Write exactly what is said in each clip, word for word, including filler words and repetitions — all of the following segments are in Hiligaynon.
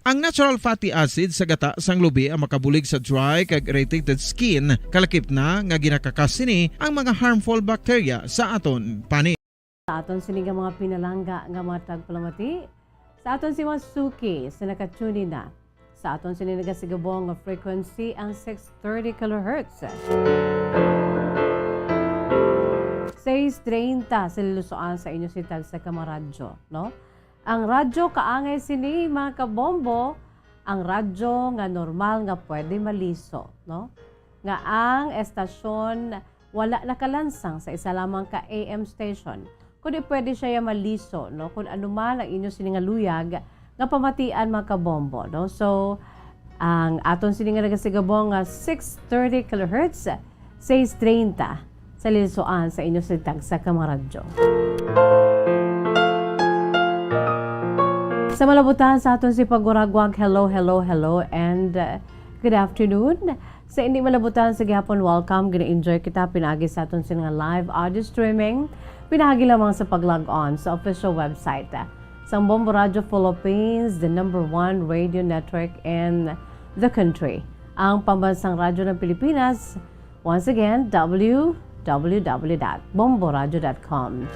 Ang natural fatty acid sa gata sang lubi ang makabulig sa dry kag irritated skin, kalakip na nga ginakakas sini ang mga harmful bacteria sa aton panit. Sa aton sini nga mga pinalangga nga mga tagpalamati, sa aton si mga suki sa nakatune in na, sa aton sini nagasigabong nga frequency ang six thirty kilohertz. Sais treinta sa lilusoan sa inyo sitag sa kamaradyo, no? Ang radyo kaangay sini, mga kabombo, ang radyo nga normal nga pwede maliso, no? Nga ang estasyon wala nakalansang sa isa lamang ka A M station, kundi pwede siya ya maliso, no? Kung ano man ang inyo sini nga luyag nga pamatian, mga kabombo, no? So, ang aton sini nga nagasigabong nga six thirty kilohertz, sais treinta sa lilusoan sa inyo sitag sa kamaradyo. Sa malabutan sa aton si paguragwag, hello, hello, hello, and, uh, good afternoon. Sa hindi malabutan sa gihapon, welcome. Gina-enjoy kita pinagi sa aton sini nga live audio streaming. Pinagi lamang sa pag-log on sa official website, uh, sang Bombo Radio Philippines, the number one radio network in the country. Ang pambansang radyo ng Pilipinas. Once again, w w w dot bomboradio dot com.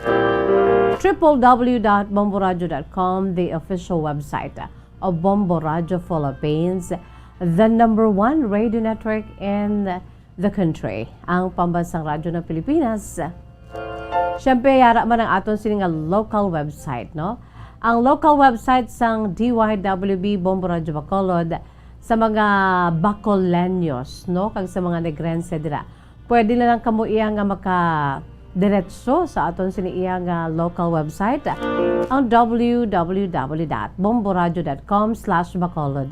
Triple w dot bomboradio dot com, the official website of Bombo Radio Philippines, the number one radio network in the country. Ang pambansang radyo ng Pilipinas. Siyempre, yara man ang aton sini nga local website, no? Ang local website sang D Y W B Bombo Radio Bacolod sa mga Bacoleños, no, kag sa mga Negrense dira. Pwede na lang kamo iya nga maka diretso sa aton sini iya nga local website, ang w w w dot bomboradio dot com slash bacolod,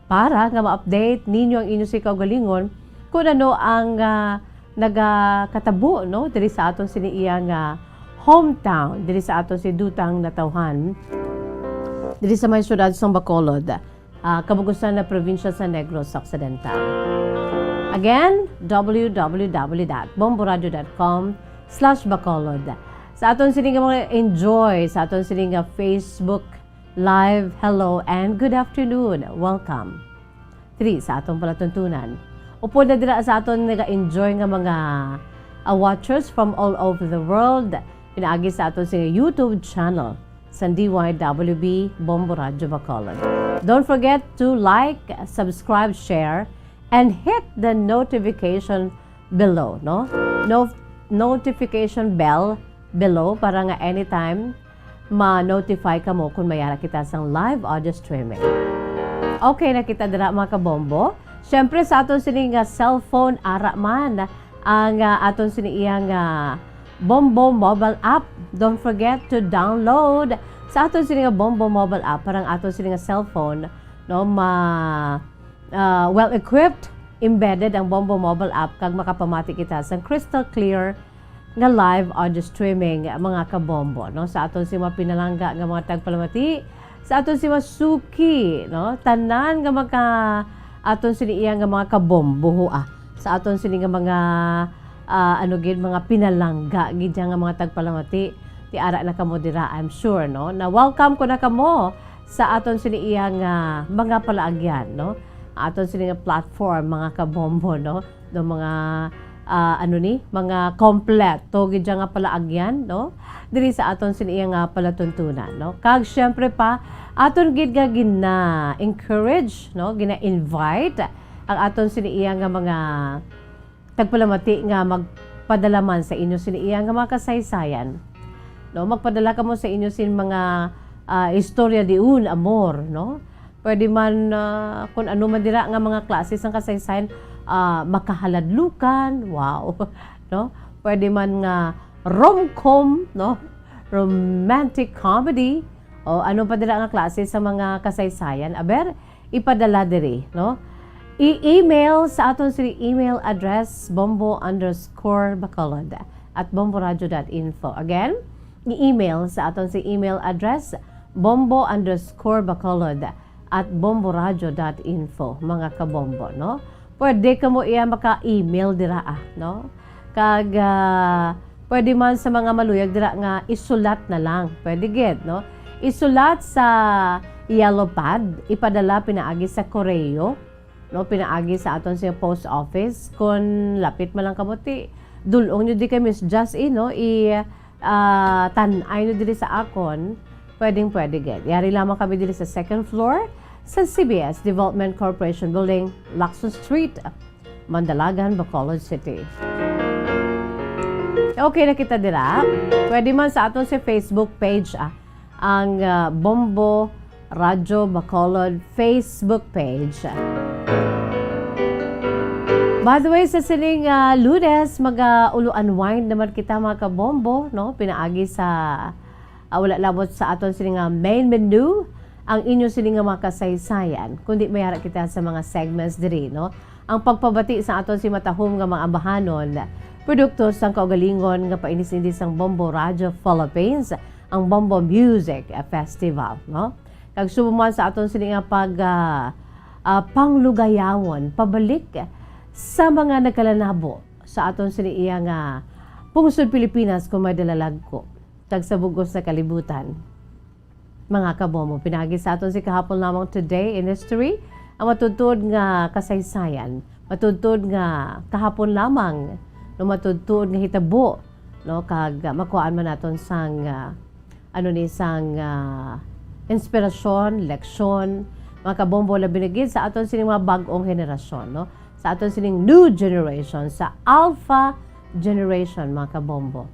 para nga ma-update ninyo ang inyo sing kaugalingon kung ano ang, ah, nagakatabo, no, diri sa aton sini iya nga hometown, diri sa aton si dutang natawhan, diri sa may siyudad sang Bacolod, ah, kabugusan na probinsya sa Negros Occidental. Again, w w w dot bomboradio dot com slash bacolod. Sa aton sini nga mga enjoy, sa aton sini nga Facebook Live, hello and good afternoon. Welcome. Diri sa aton palatuntunan. Upod na dira sa aton naga-enjoy nga mga, ah, watchers from all over the world, pinaagi sa aton sini YouTube channel sa D Y W B Bombo Radio Bacolod. Don't forget to like, subscribe, share, and hit the notification below, no? No-, notification bell below para nga anytime ma-notify kamo kung may ara kita sang live audio streaming. Okay na kita dira, mga kabombo. Siyempre, sa aton sini nga cellphone, ara man ang, ah, aton sini iya nga Bombo mobile app. Don't forget to download sa aton sini nga Bombo mobile app para ang aton sini nga cellphone, no, ma-, ah, well equipped, embedded ang Bombo mobile app kag makapamati kita sa crystal clear nga live audio streaming, mga kabombo, no? Sa aton si mga pinalangga nga mga tagpalamati, sa aton si mga suki, no? Tanan nga mga aton sini iya nga mga kabombo, ho, ah. Sa aton sini nga mga, ah, ano gid, mga pinalangga gid nga mga tagpalamati, ti ara na kamo dira, I'm sure, no? Na welcome ko na kamo sa aton sini iya nga mga palaagyan, no? Aton sini nga platform, mga kabombo, no? No, mga, ah, ano ni, mga kompleto gid siya nga palaagyan, no? Diri sa aton sini iya nga palatuntunan, no? Kag siyempre pa, aton gid nga gina-encourage, no? Gina-invite ang aton sini iya nga mga tagpalamati nga magpadala man sa inyo sini iya nga mga kasaysayan. No, magpadala kamo sa inyo sin mga, ah, istorya diun, amor, no? Pwede man, ah, kun ano man dira nga mga klase sang kasaysayan, ah, makahaladlukan, wow, no? Pwede man nga rom-com, no? Romantic comedy, o ano pa dira nga klase sa mga kasaysayan. Aber, ipadala diri, no? I-email sa aton sini email address, bombo underscore bacolod at bomboradio dot info. Again, i-email sa aton si email address, bombo underscore bacolod at bomboradio dot info, mga kabombo, no? Pwede kamo iya maka-email dira, ah, no? Kag, ah, pwede man sa mga maluyag dira nga isulat na lang. Pwede gid, no? Isulat sa yellow pad, ipadala pinaagi sa koreo, no, pinaagi sa aton sa post office. Kon lapit man lang kamo, ti, dul-ong nyo di kay Miss Jas, eh, no, i, ah, tan-ay nyo diri sa akon, pwedeng pwede gid. Yari lamang kami diri sa second floor sa C B S Development Corporation Building, Lacson Street, Mandalagan, Bacolod City. Okay na kita dira. Pwede man sa aton sa Facebook page, ah, ang, ah, Bombo Radyo Bacolod Facebook page. By the way, sa sining, ah, Lunes, mag, ah, ulo unwind naman kita, mga kabombo, no? Pinaagi sa, ah, wala labot sa aton sini nga main menu, ang inyo sini nga mga kasaysayan, kundi may ara kita sa mga segments diri, no? Ang pagpabati sa aton si matahom nga mga ambahanon, produkto sang kaugalingon nga painis-inis sang Bombo Radio Philippines, ang Bombo Music Festival, no? Kag subong man sa aton sini nga pag, ah, ah, panglugayawon pabalik sa mga nagkalanabo sa aton sini iya nga pungsod Pilipinas kung may dalalagko kag sa bug-os na kalibutan. Mga kabombo, pinagi sa aton si kahapon lamang, today in history, ang matudtuod nga kasaysayan, matudtuod nga kahapon lamang, no, matudtuod nga hitabo, no, kag, ah, makuhaan man naton sang, ah, ano ni, sang, ah, inspirasyon, leksyon, mga kabombo, labi na gid sa aton sining mga bag-ong henerasyon, no, sa aton sining new generation, sa alpha generation, mga kabombo.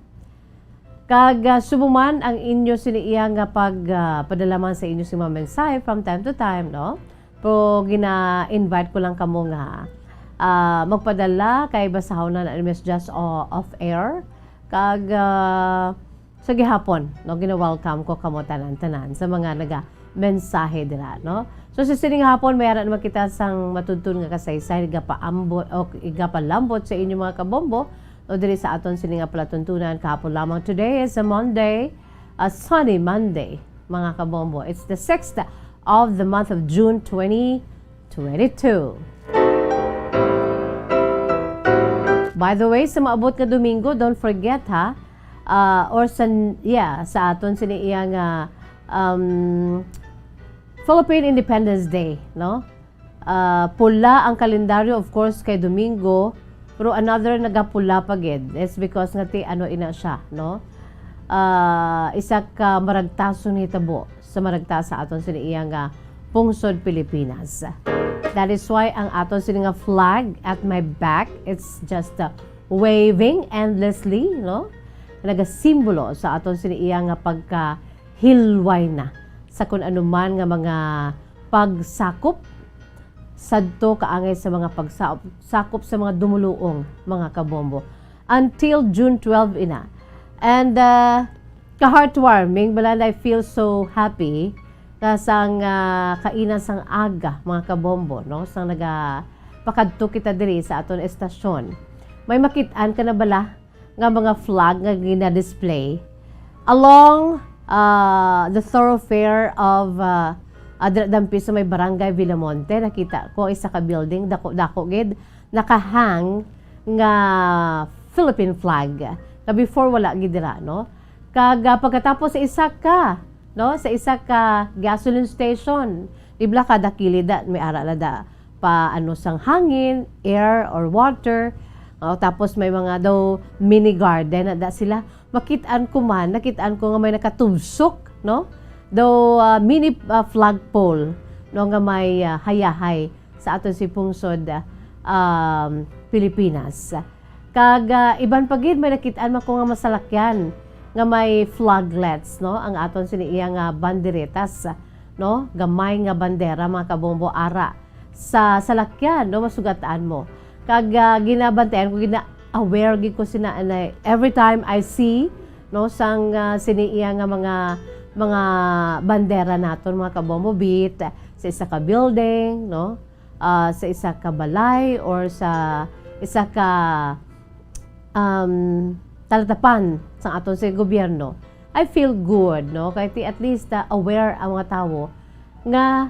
Kag, ah, subong man ang inyo sini iya nga pag, ah, padala man sa inyo sing mga mensahe from time to time, no? Pero gina-invite ko lang kamo nga, ah, magpadala kay basahon na ni Miss Jas o-, off air. Kag, ah, sa gihapon, no, gina-welcome ko kamo tanan-tanan sa mga naga mensahe dira, no? So, sa sining hapon, may ara naman kita sang matudtod nga kasaysay, igapaambot, o igapalambot sa inyo, mga kabombo, no, diri sa aton sini nga palatuntunan kahapon lamang. Today is a Monday, a sunny Monday, mga kabombo. It's the sixth of the month of June, twenty twenty-two. By the way, sa maabot nga Domingo, don't forget, ha, ah, or sa, yeah, sa aton sini iya nga, um, Philippine Independence Day, no? Ah, pula ang kalendaryo, of course, kay Domingo, pero another nagapula pa gid. It's because nga ti, ano, ina siya, no? Ah, isa ka maragtason hitabo sa maragtas sa aton sini iya nga pungsod Pilipinas. That is why ang aton sini nga flag at my back, it's just, uh, waving endlessly, no? Nagasimbolo sa aton sini iya nga pagkahilway na sa kun ano man nga mga pagsakop sadto kaangay sa mga pagsakop sa mga dumuluong, mga kabombo, until June twelve ina. And, uh, ka-heartwarming bala, and I feel so happy nga sang, ah, kaina sang aga, mga kabombo, no? Sang naga-, pakadto kita diri sa aton estasyon, may makit-an ka na bala nga mga flag nga gina-display along, ah, the thoroughfare of, ah, ah, dira dampi sa may Barangay Villamonte? Nakita ko isa ka building, dako-dako gid, nakahang nga Philippine flag. Nga before, wala gid dira, no? Kag, ah, pagkatapos sa isa ka, no, sa isa ka gasoline station, di bala kada kilid da, may ara na da pa, ano, sang hangin, air or water. Oh, tapos may mga daw mini garden na da sila. Makit-an ko man, nakit-an ko nga may nakatubsok, no? Daw, ah, mini, ah, flagpole, no, nga may, ah, hayahay sa aton si pungsod, ah, um, Pilipinas. Kag, ah, iban pa gid, may nakit-an man ko nga masalakyan nga may flaglets, no? Ang aton sini iya nga banderetas, no? Gamay nga bandera, mga kabombo, ara sa salakyan, no? Masugat-an mo. Kag, ah, ginabantayan ko, gina-aware gid ko sina, anay, every time I see, no, sang, ah, sini iya nga mga, mga bandera naton, mga kabombo, be it sa isa ka building, no? Ah, sa isa ka balay or sa isa ka, um, talatapan sang aton sa gobyerno, I feel good, no? Kay ti at least, ah, aware ang mga tawo nga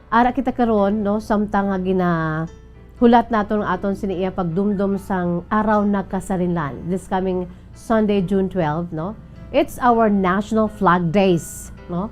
ara kita karon, no, samtang nga ginahulat naton ang aton sini iya pagdumdom sang Araw na Kasarinlan this coming Sunday, June twelve, no? It's our National Flag Days, no?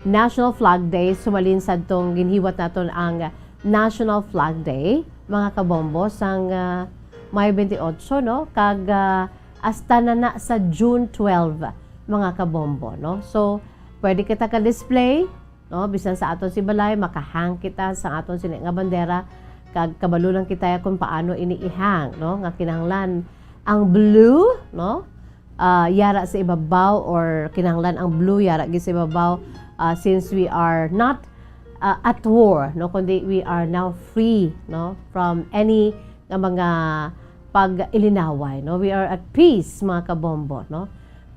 National Flag Day, sumalin sa tong ginhiwat naton ang National Flag Day, mga kabombo, sang, ah, May twenty-eight, no? Kag, ah, hasta na na sa June twelve, mga kabombo, no? So, pwede kita ka-display, no? Bisan sa aton si balay, makahang kita sa aton sini nga bandera, kag kabalo lang kita kung paano ini ihang, no? Nga kinahanglan ang blue, no? Ah, yara sa ibabaw, or kinahanglan ang blue yara gid sa ibabaw, ah, since we are not, ah, at war, no? Kundi we are now free, no? From any nga mga pag-ilinaway, no? We are at peace, mga kabombo, no?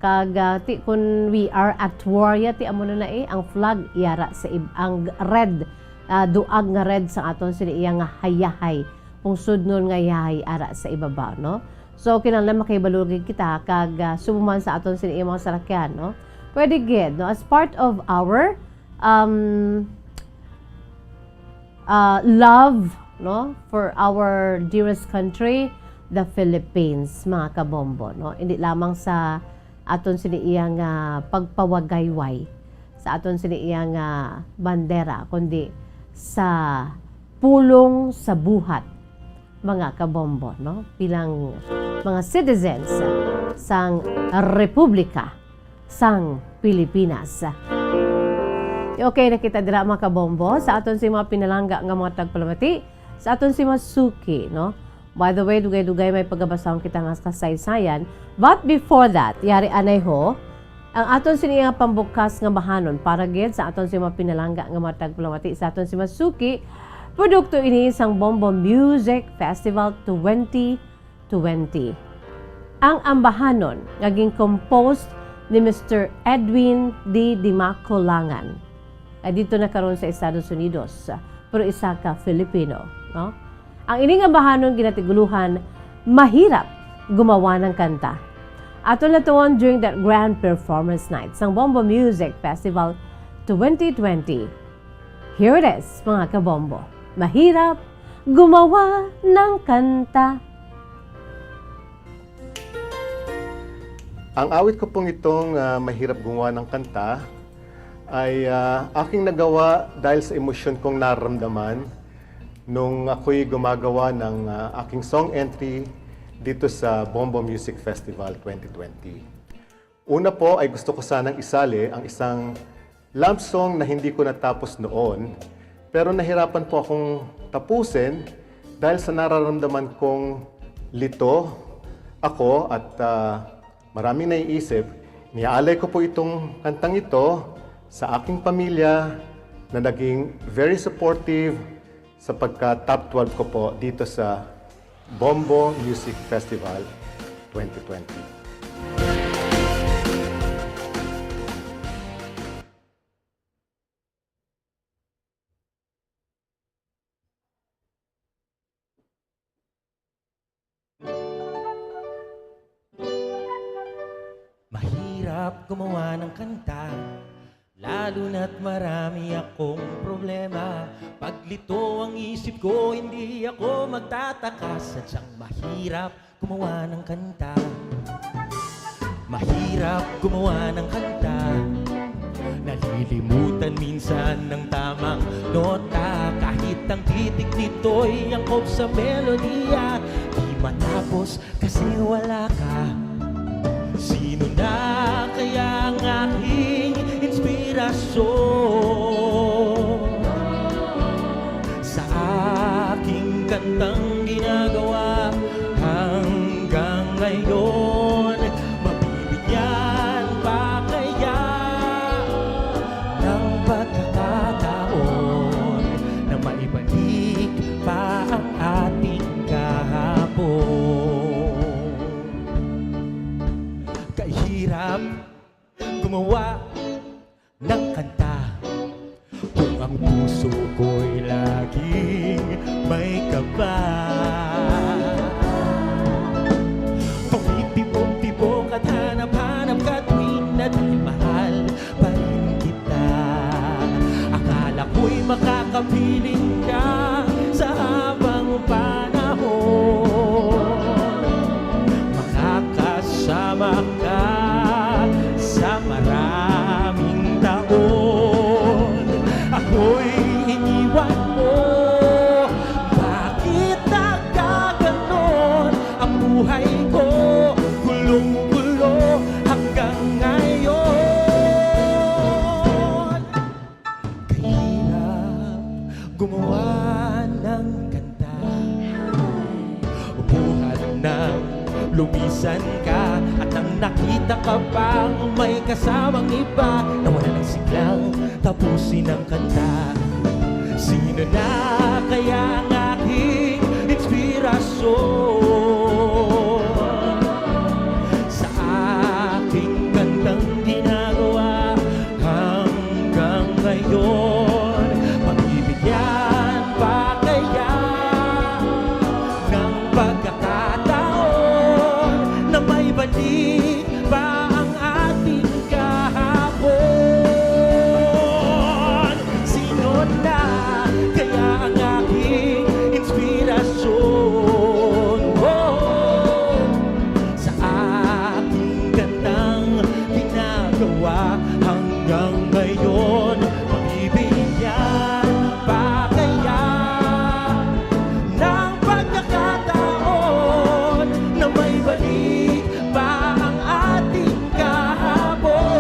Kag, ah, ti, kun we are at war, ya, ti amo na na, eh, ang flag yara sa ib-, ang red, ah, duag nga red sa aton sini iya nga hayahay, pungsudnon nga yahay ara sa ibabaw, no? So, kinahanglan makahibalo gid kita kag, ah, subo man sa aton sini iya mga sarakyan, no? Pwede gid, no? As part of our, um, ah, love, no, for our dearest country, the Philippines, mga kabombo, no? Hindi lamang sa aton sini iya nga pagpawagayway, sa aton sini iya nga bandera, kundi sa pulong sa buhat, mga kabombo, no? Bilang mga citizens sang Republika sang Pilipinas. Okay na kita dira, mga kabombo, sa aton si mga pinalangga nga mga tagpalamati, sa aton si mga suki, no? By the way, dugay-dugay may pagabasahon kita nga kasaysayan. But before that, yari anay ho, ang aton sini nga pambukas nga bahanon para gid sa aton si mga pinalangga nga mga tagpalamati, sa aton si mga suki, produkto ini sang Bombo Music Festival twenty twenty. Ang ambahanon nga gin-compose ni Mister Edwin D. Dimaco Langan, nga didto na karon sa Estados Unidos, pero isa ka Filipino, no? Ang ining ambahanon ginatiguluhan, Mahirap Gumawa ng Kanta. Aton natuon during the grand performance night sang Bombo Music Festival twenty twenty. Here it is, mga kabombo. Mahirap Gumawa ng Kanta. Ang awit ko pong itong, ah, Mahirap Gumawa ng Kanta ay, ah, aking nagawa dahil sa emosyon kong naramdaman nung ako'y gumagawa ng, ah, aking song entry dito sa Bombo Music Festival twenty twenty. Una po ay gusto ko sanang isali ang isang love song na hindi ko natapos noon, pero nahirapan po akong tapusin dahil sa nararamdaman kong lito ako at, ah, maraming naiisip. Niaalay ko po itong kantang ito sa aking pamilya na naging very supportive sa pagka-top twelve ko po dito sa Bombo Music Festival twenty twenty. Mahirap gumawa ng kanta, lalo na't marami akong problema. Paglito ang isip ko, hindi ako magtataka. Sadyang mahirap gumawa ng kanta. Mahirap gumawa ng kanta. Nalilimutan minsan ang tamang nota. Kahit ang titik nito'y angkop sa melodiya, di matapos kasi wala ka. Sino na kaya ang aking inspirasyon? Sa aking kantang ginagawa hanggang ngayon, mabibigyan pa kaya ng pagkakataon na maibalik pa ang ating kahapon? Kahirap gumawa ng kanta kung ang puso ko'y laging may kaba. Tumitibok-tibok at hanap-hanap ka tuwing na dahil mahal pa rin kita. Akala ko'y makakapiling ka sa habang panahon. Makakasama ka sa maraming taon. Gumawa ng kanta. Buhat nang lumisan ka at nang nakita ka pang may kasamang iba, nawala ng siglang tapusin ang kanta. Sino na kaya ang aking inspirasyon sa aking kantang ginagawa? Hanggang ngayon, mabibigyan pa kaya ng pagkakataon na may balik pa ang ating kahapon? Sino na kaya ang aking inspirasyon? Oh, sa aking gandang ginagawa hanggang ngayon, mabibigyan pa kaya ng pagkakataon na may balik pa ang ating kahapon,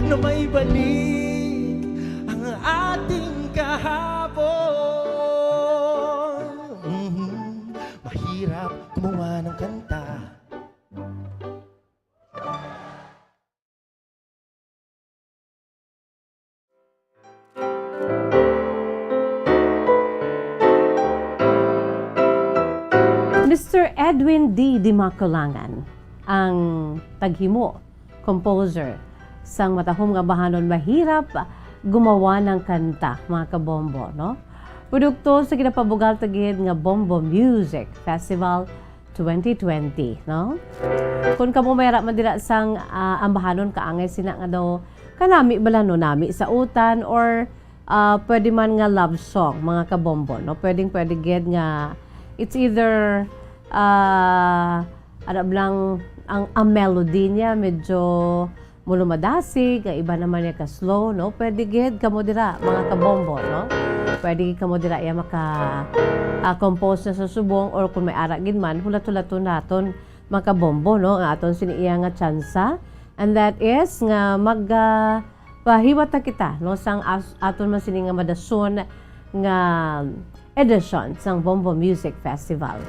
na may balik ang ating kahapon? Mhm. Mahirap gumawa ng kanta. Mister Edwin D. Dimacolangan, ang taghimo, composer, sang matahom nga bahanon Mahirap Gumawa ng Kanta, mga kabombo, no? Produkto sa ginapabugal ta gid nga Bombo Music Festival twenty twenty, no? Kung kamo may ara man dira sang, ah, ambahanon, kaangay sina nga daw kanami bala, no, nami sa utan or, ah, pwede man nga love song, mga kabombo, no? Pwedeng pwede gid nga it's either, ah, ano lang, ang, ang melody niya medyo mulumadasig, ang iba naman niya ka-slow, no? Pwede gid kamo dira, mga kabombo, no? Pwede gid kamo dira iya maka, ah, compose na sa subong, or kung may ara gid man, hulat-hulaton naton, mga kabombo, no? Ang aton sini iya nga tsansa, and that is nga mag, ah, pahiwat na kita, no, sang as-, aton man sini nga madason nga edisyon sang Bombo Music Festival.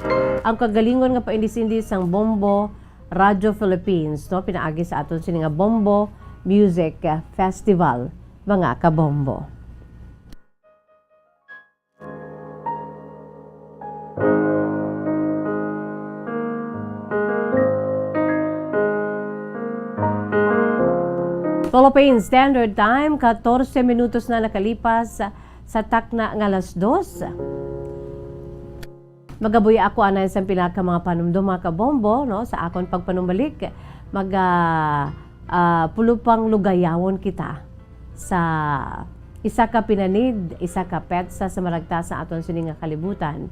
Ang kagalingon nga paindis-indis sang Bombo Radio Philippines, no, pinaagi sa aton sini nga Bombo Music Festival, mga kabombo. Philippine Standard Time, katorse minutos na nakalipas sa takna nga alas dos. Magabuya ako anay sa pila ka mga panumdom, mga kabombo, no? Sa akon pagpanumbalik, mag, ah, ah, pulupang lugayawon kita sa isa ka pinanid, isa ka petsa sa maragta sa aton sini nga kalibutan.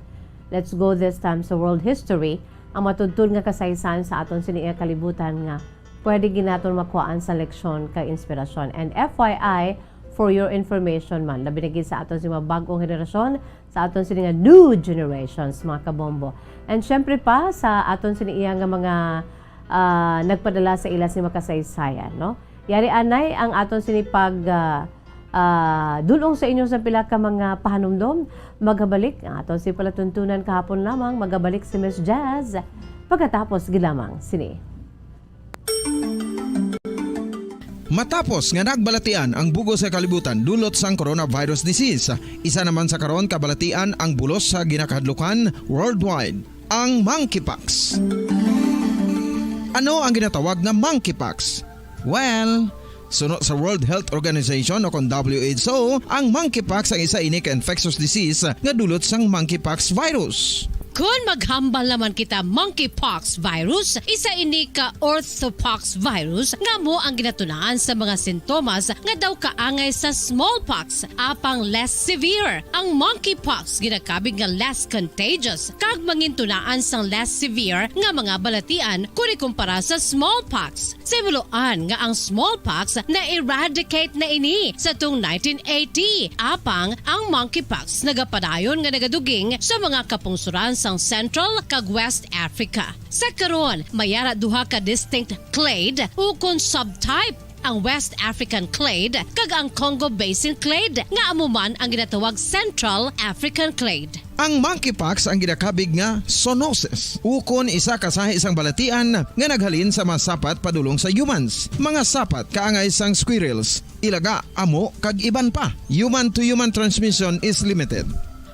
Let's go this time sa world history, ang matudtod nga kasaysayan sa aton sini nga kalibutan nga pwede gid naton makuhaan sa leksyon kag inspirasyon. And F Y I, for your information man, labi na gid sa aton sini mga bag-ong henerasyon, sa aton sini nga new generations, mga kabombo. And syempre pa, sa aton sini iya nga mga, ah, nagpadala sa ila sini mga kasaysayan, no? Yari anay ang aton sini pag, ah, ah, dul-ong sa inyo sa pila ka mga pahanumdom. Magabalik ang aton sini palatuntunan kahapon lamang. Magabalik si Miss Jazz pagkatapos gid lamang sini. Matapos nga nagbalatian ang bug-os nga kalibutan dulot sang coronavirus disease, isa naman sa karon kabalatian ang bulos sa ginakahadlukan worldwide, ang monkeypox. Ano ang ginatawag nga monkeypox? Well, suno sa World Health Organization o kon W H O, ang monkeypox ang isa ini ka infectious disease nga dulot sang monkeypox virus. Kon maghambal naman kita monkeypox virus, isa ini ka orthopox virus nga amo ang ginatunaan sa mga sintomas nga daw kaangay sa smallpox, apang less severe. Ang monkeypox ginakabig nga less contagious kag mangintunaan sang less severe nga mga balatian kon ikumpara sa smallpox. Simuloan nga ang smallpox na-eradicate na ini sa tung nineteen eighty, apang ang monkeypox nagapadayon nga nagaduging sa mga kapungsuran sang Central kag West Africa. Sa karon, may ara duha ka distinct clade ukon subtype ang West African clade, kag ang Congo Basin clade, nga amo man ang ginatawag Central African clade. Ang monkeypox ang ginakabig nga zoonosis, ukon isa ka sahi sang balatian nga naghalin sa mga sapat padulong sa humans, mga sapat kaangay sang squirrels, ilaga, amo, kag iban pa. Human to human transmission is limited.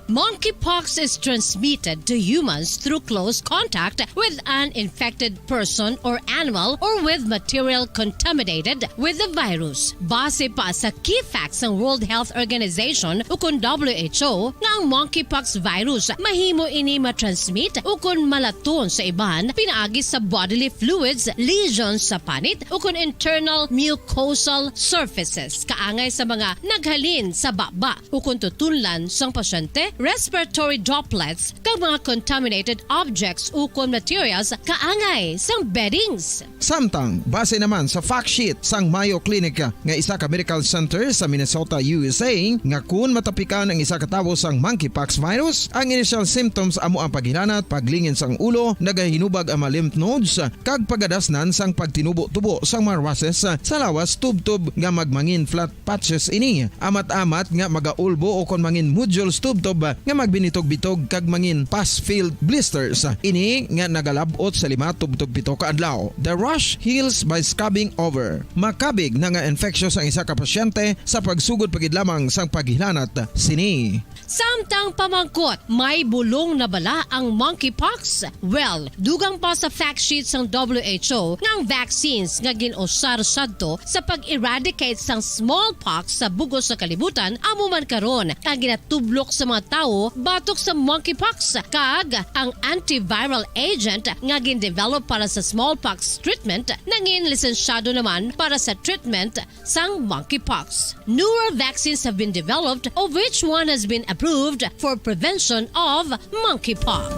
Monkeypox is transmitted to humans through close contact with an infected person or animal or with material contaminated with the virus. Base pa sa key facts sang World Health Organization ukon W H O nga ang monkeypox virus mahimo ini matransmit ukon malaton sa iban pinaagi sa bodily fluids, lesions sa panit ukon internal mucosal surfaces kaangay sa mga naghalin sa baba ukon tutunlan sang pasyente, respiratory droplets, kag mga contaminated objects ukon materials kaangay sang beddings. Samtang, base naman sa fact sheet sang Mayo Clinic nga isa ka medical center sa Minnesota, U S A, nga kun matapikan ang isa ka tawo sang monkeypox virus, ang initial symptoms amo ang paghilanat, paglingin sang ulo, nagahinubag ang mga lymph nodes, kag pagadasnan sang pagtinubo-tubo sang mga rashes sa lawas tubtob nga magmangin flat patches ini, amat-amat nga magaulbo o kon mangin nodules tubtob nga magbinitog-bitog kag mangin pus-filled blisters ini nga nagalab-ot sa lima tubtob pito ka adlaw. The rash heals by scabbing over. Makabig na nga infectious ang isa ka pasyente sa pagsugod pa gid lamang sang paghilanat sini. Samtang pamangkot, may bulong na bala ang monkeypox? Well, dugang pa sa fact sheet sang W H O nga ang vaccines nga gin-usar sadto sa pag-eradicate sang smallpox sa bug-os nga kalibutan amo man karon ang ginatublok sa mga tawo batok sa monkeypox, kag ang antiviral agent nga gin-develop para sa smallpox treatment nangin lisensyado naman para sa treatment sang monkeypox. Newer vaccines have been developed, of which one has been approved for prevention of monkeypox.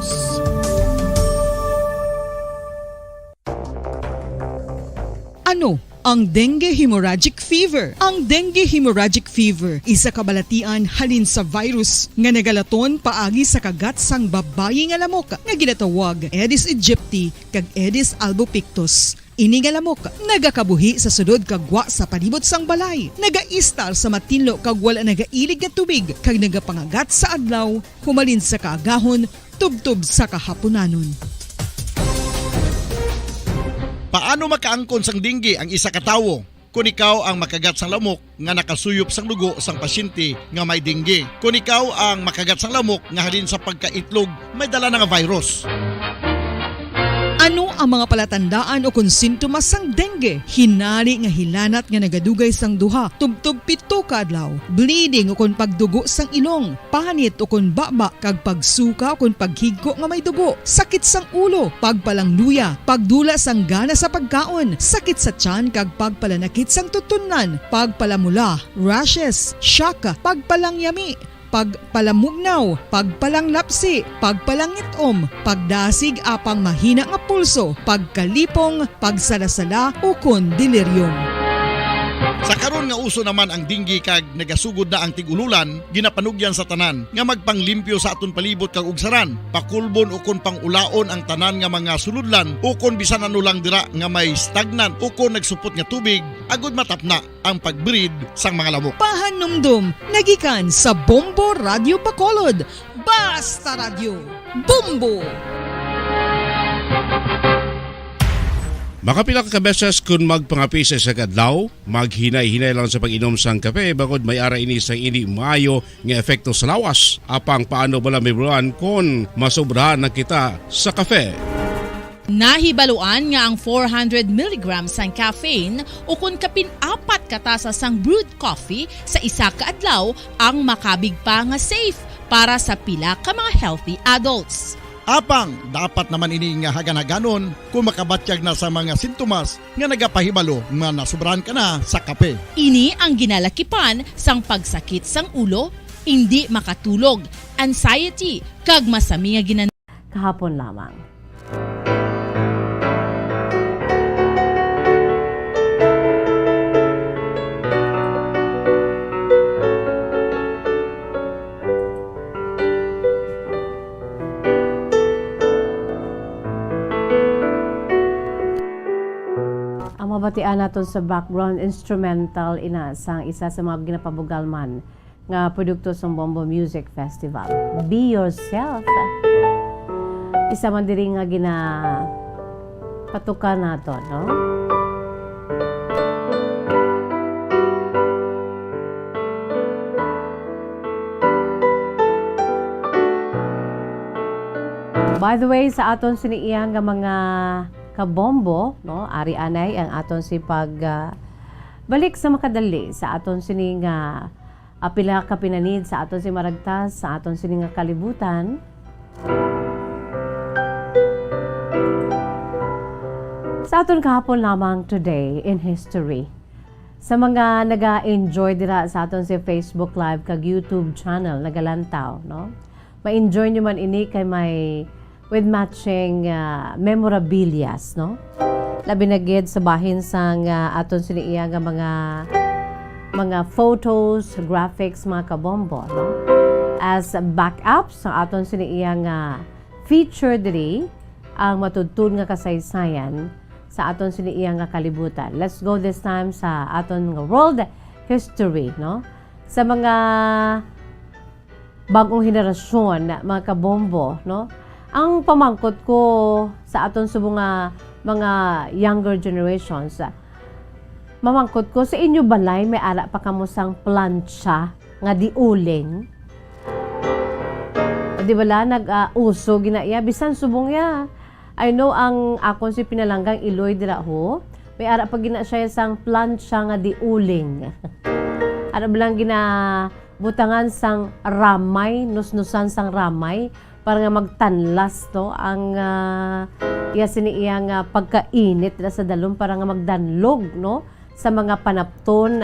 Ano ang dengue hemorrhagic fever? Ang dengue hemorrhagic fever isa ka balatian halin sa virus nga nagalaton paagi sa kagat sang babayi nga lamok nga ginatawag Aedes aegypti kag Aedes albopictus. Ini nga lamok nagakabuhi sa sulod kag gwa sa palibot sang balay, nagaistar sa matinlo kag wala nagailig nga tubig, kag nagapangagat sa adlaw humalin sa kaagahon tubtob sa kahapunanon. Paano makaangkon sang dengue ang isa ka tawo? Kon ikaw ang makagat sang lamok nga nakasuyop sang dugo sang pasyente nga may dengue. Kon ikaw ang makagat sang lamok nga halin sa pagkaitlog may dala na nga virus. Ano ang mga palatandaan o kon sintomas sang dengue? Hinali nga hilanat nga nagadugay sang duha tubtob pito ka adlaw, bleeding o kon pagdugo sang ilong, panit o kon baba, kag pagsuka o kon paghigko nga may dugo, sakit sang ulo, pagpalangluya, pagdula sang gana sa pagkaon, sakit sa tiyan kag pagpalanakit sang tutunlan, pagpalamula, rashes, shock, pagpalangyami, pagpalamugnaw, pagpalanglapsi, pagpalangit-om, pagdasig apang mahina nga pulso, pagkalipong, pagsalasala, ukon delirium. Sa karon nga uso naman ang dengue kag nagasugod na ang tig-ululan, ginapanugyan sa tanan nga magpanglimpyo sa aton palibot kag ugsaran, pakulbon ukon pang-ulaon ang tanan nga mga sulodlan ukon bisan ano lang dira nga may stagnant ukon nagsupot nga tubig, agud matapna ang pag-breed sang mga lamok. Pahanumdom nagikan sa Bombo Radio Bacolod. Basta Radyo, Bombo! Makapila ka beses kun magpangape sa isa ka adlaw? Maghinay-hinay lang sa pag-inom sang kape, bangod may ara ini sang indi maayo nga epekto sa lawas. Apang paano bala mahibaluan kon masobrahan na kita sa kape? Nahibaluan nga ang four hundred milligrams sang caffeine, ukon kapin apat ka tasa sang brewed coffee sa isa ka adlaw, ang makabig pa nga safe para sa pila ka mga healthy adults. Apang dapat naman ini nga hagan-haganon kon makabatyag na sa mga sintomas nga nagapahibalo nga nasobrahan ka na sa kape. Ini ang ginalakipan sang pagsakit sang ulo, indi makatulog, anxiety, kag masami nga ginan- Kahapon lamang. Ang mga Pati naton sa background instrumental ina sang isa sa mga ginapabugal man nga produkto sang Bombo Music Festival. Be yourself. Isa man diri nga ginapatukan naton, no? By the way, sa aton sini iya nga mga kabombo, no? Ari anay ang aton si pag, ah, balik sa makadali sa aton sini nga, ah, pila ka pinanid sa aton si maragtas, sa aton sini nga kalibutan. Sa aton kahapon lamang, today in history. Sa mga naga-enjoy dira sa aton si Facebook Live kag YouTube channel, nagalantaw, no? Ma-enjoy nyo man ini kay may with matching, ah, memorabilias, no? Labi na gid sa bahin sang, ah, aton sini iya nga mga, mga photos, graphics, mga kabombo, no? As backup sa aton sini iya nga feature diri, ang matudtod nga kasaysayan sa aton sini iya nga kalibutan. Let's go this time sa aton nga world history, no? Sa mga bag-ong henerasyon, mga kabombo, no? Ang pamangkot ko sa aton subong nga mga younger generations, mamangkot ko, sa inyo balay may ara pa kamo sang plancha nga diuling? Di bala, nag, ah, uso gina iya, bisan subong ya. I know ang akon si pinalanggang iloy dira ho, may ara pa gina siya sang plancha nga diuling. Ara ba lang ginabutangan sang ramay, nusnusan sang ramay, para nga magtanlas, no, ang, ah, iya sini iya nga pagkainit dira sa dalom para nga magdanlog, no, sa mga panapton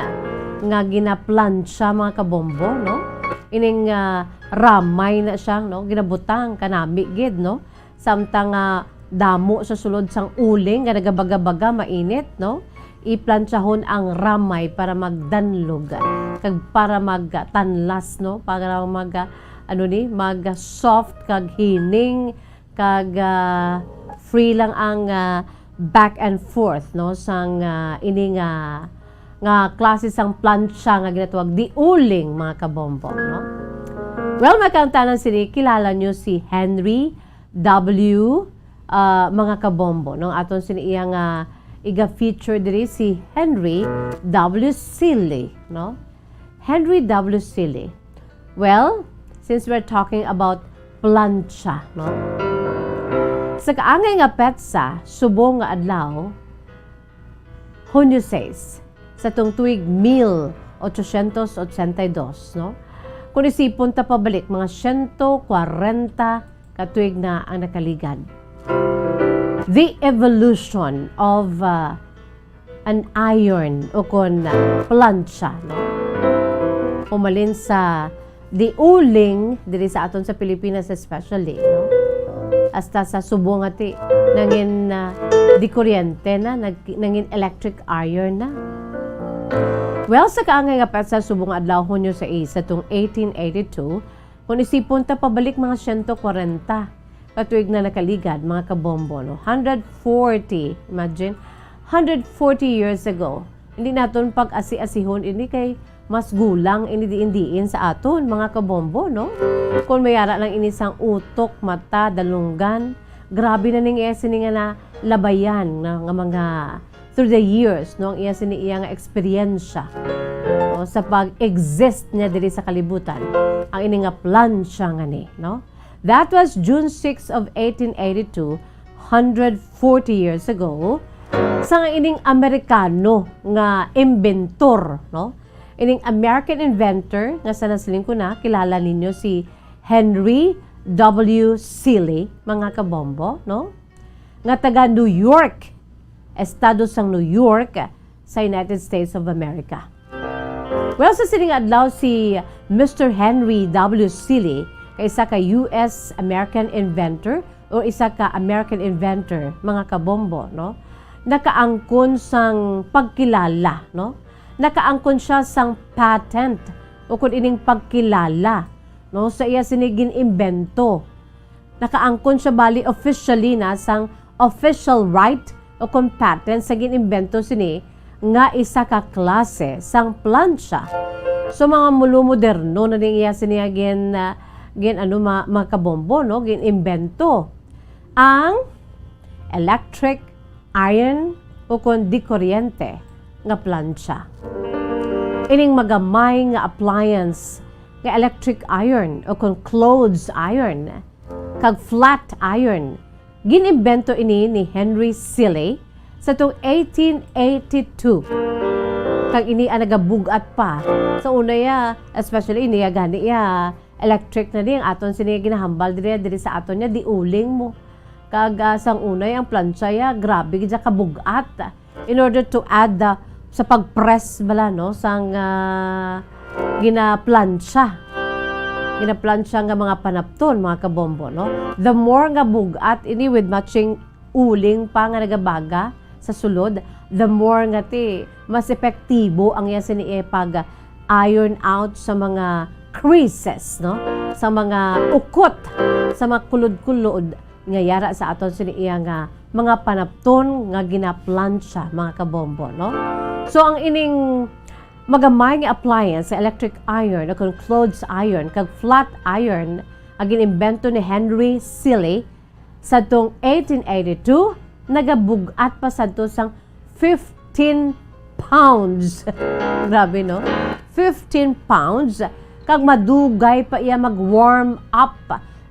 nga ginaplantsa, mga kabombo, no? Ining, ah, ramay na siya, no? Ginabutang kanami gid, no? Samtang, ah, damo sa sulod sang uling nga nagabaga-baga, mainit, no? Iplantsahon ang ramay para magdanlog, kag para magtanlas, no? Para mag, ah, ano ni, mag soft kag hining, kag, ah, free lang ang, ah, back and forth, no, sang, ah, ini nga, nga klase sang plancha nga ginatawag diuling, mga kabombo, no? Well, mga kaangtanan, sini kilala nyo si Henry W, ah, mga kabombo, no? Aton sini iya nga iga-feature diri si Henry W Sealy, no? Henry W Sealy. Well, since we're talking about plancha, no? Sa kaangay nga petsa, subong nga adlaw, Hunyo sais, sa tung tuig mil ochocientos ochenta y dos, no? Kung isipon ta pabalik, mga siyento kwarenta ka tuig na ang nakaligad. The evolution of, uh, an iron o kon, uh, plancha, no? Umalin sa diuling diri sa aton sa Pilipinas especially, no? Hasta sa subong nga ti nangin, ah, dikuryente na, nag-, nangin electric iron na. Well, sa kaangay nga petsa, subong nga adlaw, Hunyo sais, sa tung eighteen eighty-two, kung isipon ta pabalik, mga siyento kwarenta ka tuig na nakaligad, mga kabombo, no? Hundred forty, imagine, hundred forty years ago. Hindi naton pag-asi-asihon ini kay mas gulang ini diin-diin sa aton, mga kabombo, no? Kung may ara lang ini sang utok, mata, dalunggan, grabe na ning iya sini nga nalabayan na, nga mga through the years, no, ang iya sini iya nga eksperyensya, no, sa pag-exist niya diri sa kalibutan, ang ini nga plancha nga ni, no? That was June six of eighteen eighty-two, hundred forty years ago, sa nga ining Amerikano nga inventor, no? Ining American inventor nga sa nasiling ko na, kilala ninyo si Henry W Sealy, mga kabombo, no? Nga taga New York, estado sang New York, sa United States of America. Well, sa sining adlaw, si Mister Henry W Sealy kay isa ka U S American inventor o isa ka American inventor, mga kabombo, no? Nakaangkon sang pagkilala, no? Nakaangkon siya sang patent o kun ining pagkilala, no, sa iya sini gin-imbento. Nakaangkon siya bali officially na sang official right o kon patent sa gin-imbento sini nga isa ka klase sang plancha. So, mga mulo moderno na ning iya sini nga gin, ah, gin, ano, ma-, mga kabombo, no? Gin-imbento ang electric iron o kon di kuryente nga plancha. Ining magamay nga appliance nga electric iron o kon clothes iron kag flat iron, gin-imbento ini ni Henry Seeley sa tuong eighteen eighty-two. Kag ini ang nagabug-at pa sa una ya, especially ini ya gani ya electric na ni ang aton sini ginahambal diri, diri sa aton niya, di uling mo. Kag, ah, sang unay ang plancha ya, grabe gid siya kabug-at. In order to add, ah, sa pag-press bala, no, sang, ah, ginaplancha. Ginaplancha nga mga panapton, mga kabombo, no? The more nga bug-at ini with matching uling pa nga nagabaga sa sulod, the more nga ti mas epektibo ang iya sini, eh, pag iron out sa mga creases, no? Sa mga ukot, sa mga kulod-kulod nga yara sa aton sini iya nga mga panapton nga ginaplancha, mga kabombo, no? So, ang ining magamay nga appliance sa electric iron o kon clothes iron kag flat iron nga gin-imbento ni Henry Seeley, sadtong eighteen eighty-two, nagabug-at pa sadto sang fifteen pounds. Grabe, no? Fifteen pounds, kag madugay pa iya mag-warm up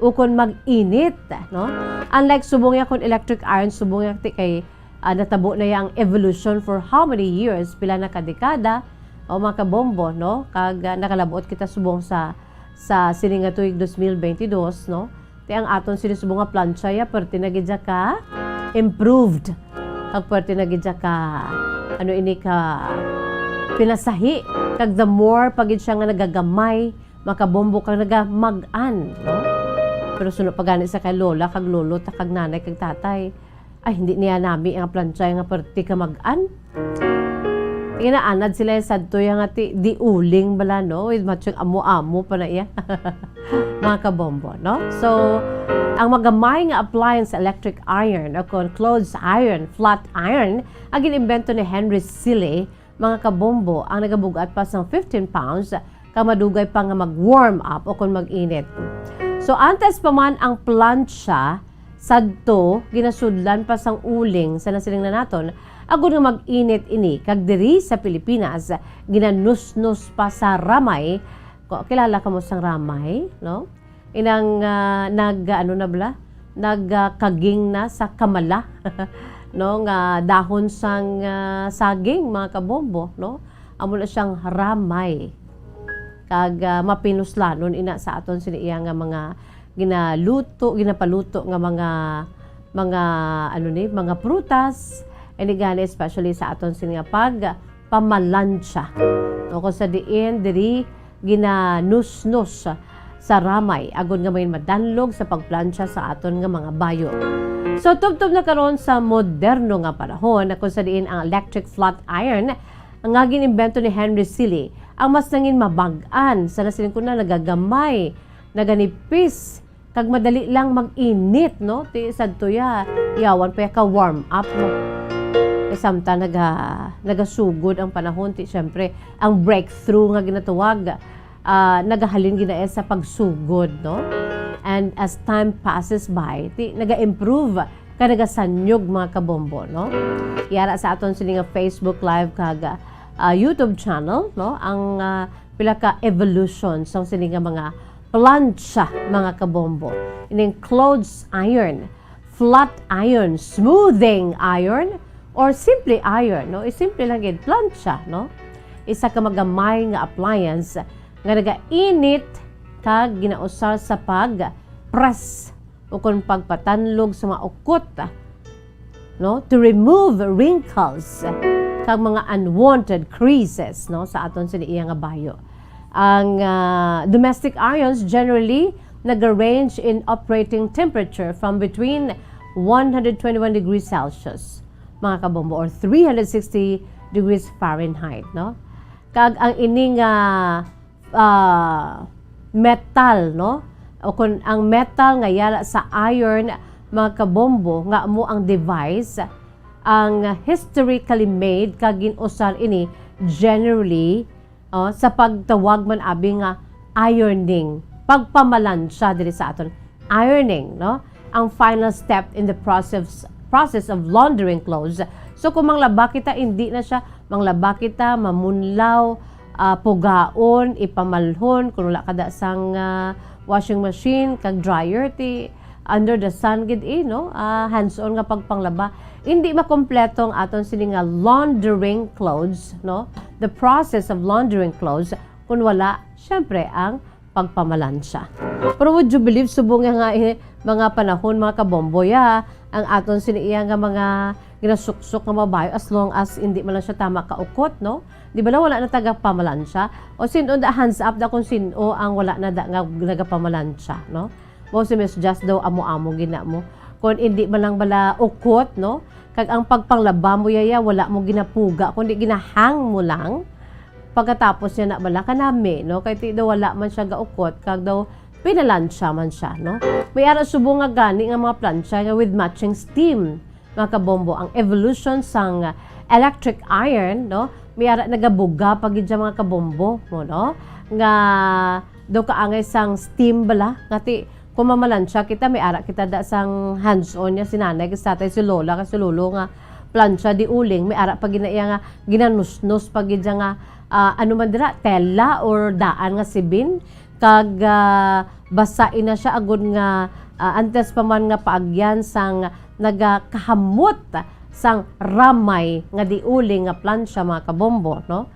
ukon mag-init, no? Unlike subong ya kon electric iron, subong ya ti kay, ah, natabo na ya ang evolution for how many years, pila na ka dekada, o mga kabombo, no? Kag, ah, nakalabot kita subong sa, sa sini nga tuig dos mil bentidós, no? Ti ang aton sini subong nga plancha ya, perti na gid siya ka improved. Kag perti na gid siya ka, ano ini, ka pinasahi. Kag the more pa gid siya nga nagagamay, mga kabombo, kag nagamag-an, no? Pero suno pa gani sa kay lola, kag lolo, ta kag nanay, kag tatay, ay, hindi niya nami ang plancha nga perti ka mag-an. Inaanad sila sadto ya nga ti, di uling bala, no? With matching amo-amo pa na iya. Mga kabombo, no? So, ang magamay nga appliance electric iron o kon clothes iron, flat iron, ang gin-imbento ni Henry Seeley, mga kabombo, ang nagabug-at pa sang fifteen pounds, kag madugay pa nga mag-warm up o kon mag-init. So, antes pa man ang plancha, sadto, ginasudlan pa sang uling sa nasiling na naton, agod nga mag-init ini, kag diri sa Pilipinas, ginanusnos pa sa ramay. Ko-, kilala kamo sang ramay, no? Inang, ah, nag, ano na bala? Nag, ah, kaging na sa kamala, no? Nga dahon sang, ah, saging, mga kabombo, no? Amo na siyang ramay. Kag, ah, mapinuslanon ina sa aton sini iya nga mga ginaluto, ginapaluto nga mga, mga, ano ni, mga prutas. Ini gani, especially sa aton sini nga pag pamalancha. No, kung sa diin, diri ginanusnos sa ramay, agod nga may madanlog sa pagplancha sa aton nga mga bayo. So, tubtob na karon sa moderno nga panahon, kung sa diin ang electric flat iron nga gin-imbento ni Henry Seeley ang mas nangin mabag-an sa nasiling ko na nagagamay, naganipis, kag madali lang mag-init, no? Ti sadto ya, yawan pa ya ka warm up, no? Eh, samtang naga-, nagasugod ang panahon, ti, syempre, ang breakthrough nga ginatawag, ah, nagahalin gid na sa pagsugod, no? And as time passes by, ti, naga-improve ka nagasanyog, mga kabombo, no? Yara sa aton sini nga Facebook Live kag, ah, YouTube channel, no? Ang, ah, pila ka evolution sang sini nga mga plancha, mga kabombo. Ining clothes iron, flat iron, smoothing iron, or simple iron, no? Isimple lang gid, plancha, no? Isa ka magamay nga appliance nga nagainit kag ginausar sa pag-press o kon pagpatanlog sa mga ukot, no? To remove wrinkles kag mga unwanted creases, no, sa aton sini iya nga bayo. Ang, ah, domestic irons generally naga-range in operating temperature from between one hundred twenty-one degrees Celsius, mga kabombo, or three hundred sixty degrees Fahrenheit, no? Kag ang ini nga, ah, metal, no? O kon ang metal nga yara sa iron, mga kabombo, nga amo ang device Ang historically made kag gin-usar ini generally, oh, sa pagtawag man abi nga ironing, pagpamalansya diri sa aton. Ironing, no? Ang final step in the process, process of laundering clothes. So, kung manglaba kita, hindi na siya, manglaba kita, mamunlaw, ah, pugaon, ipamalhon, kung wala ka da sang, ah, washing machine, kag dryer, ti under the sun gid, eh, no? Ah, hands-on nga pagpanglaba. Hindi makompleto ang aton sini nga laundering clothes, no? The process of laundering clothes kung wala, syempre, ang pagpamalansya. Pero would you believe, subong nga, nga, eh, mga panahon, mga kabombo, ya, ang aton sini iya nga mga ginasuksok nga mabayo, as long as hindi man lang siya tama kaukot, no? Di ba lang wala na tagapamalansya? O sino da, hands up da kung sino ang wala na da nga nagapamalansya, no? Mo si Miss Just daw amo-amo gina mo. Kung hindi man lang bala ukot, no? Kag ang pagpanglaba mo, yaya, wala mo ginapuga, kundi ginahang mo lang. Pagkatapos niya na bala, kanami, no? Kay ti daw wala man siya gaukot, kag daw pinalansya man siya, no? May ara subong nga gani nga mga plancha nga with matching steam, mga kabombo, ang evolution sang electric iron, no? May ara nagabuga pa gid siya, mga kabombo, mo, no? Nga daw kaangay sang steam bala, nga ti kung mamalansya kita, may ara kita da sang hands-on niya, si nanay, si tatay, si lola, kag si lolo nga plancha di uling, may ara pa gina iya nga ginanusnos pa gid siya nga, ah, ano man dira, tela or daan nga sibin, kag, ah, basa ina siya agud nga, ah, antes pa man nga paagyan sang nagakahamot sang ramay nga di uling nga plancha, mga kabombo, no?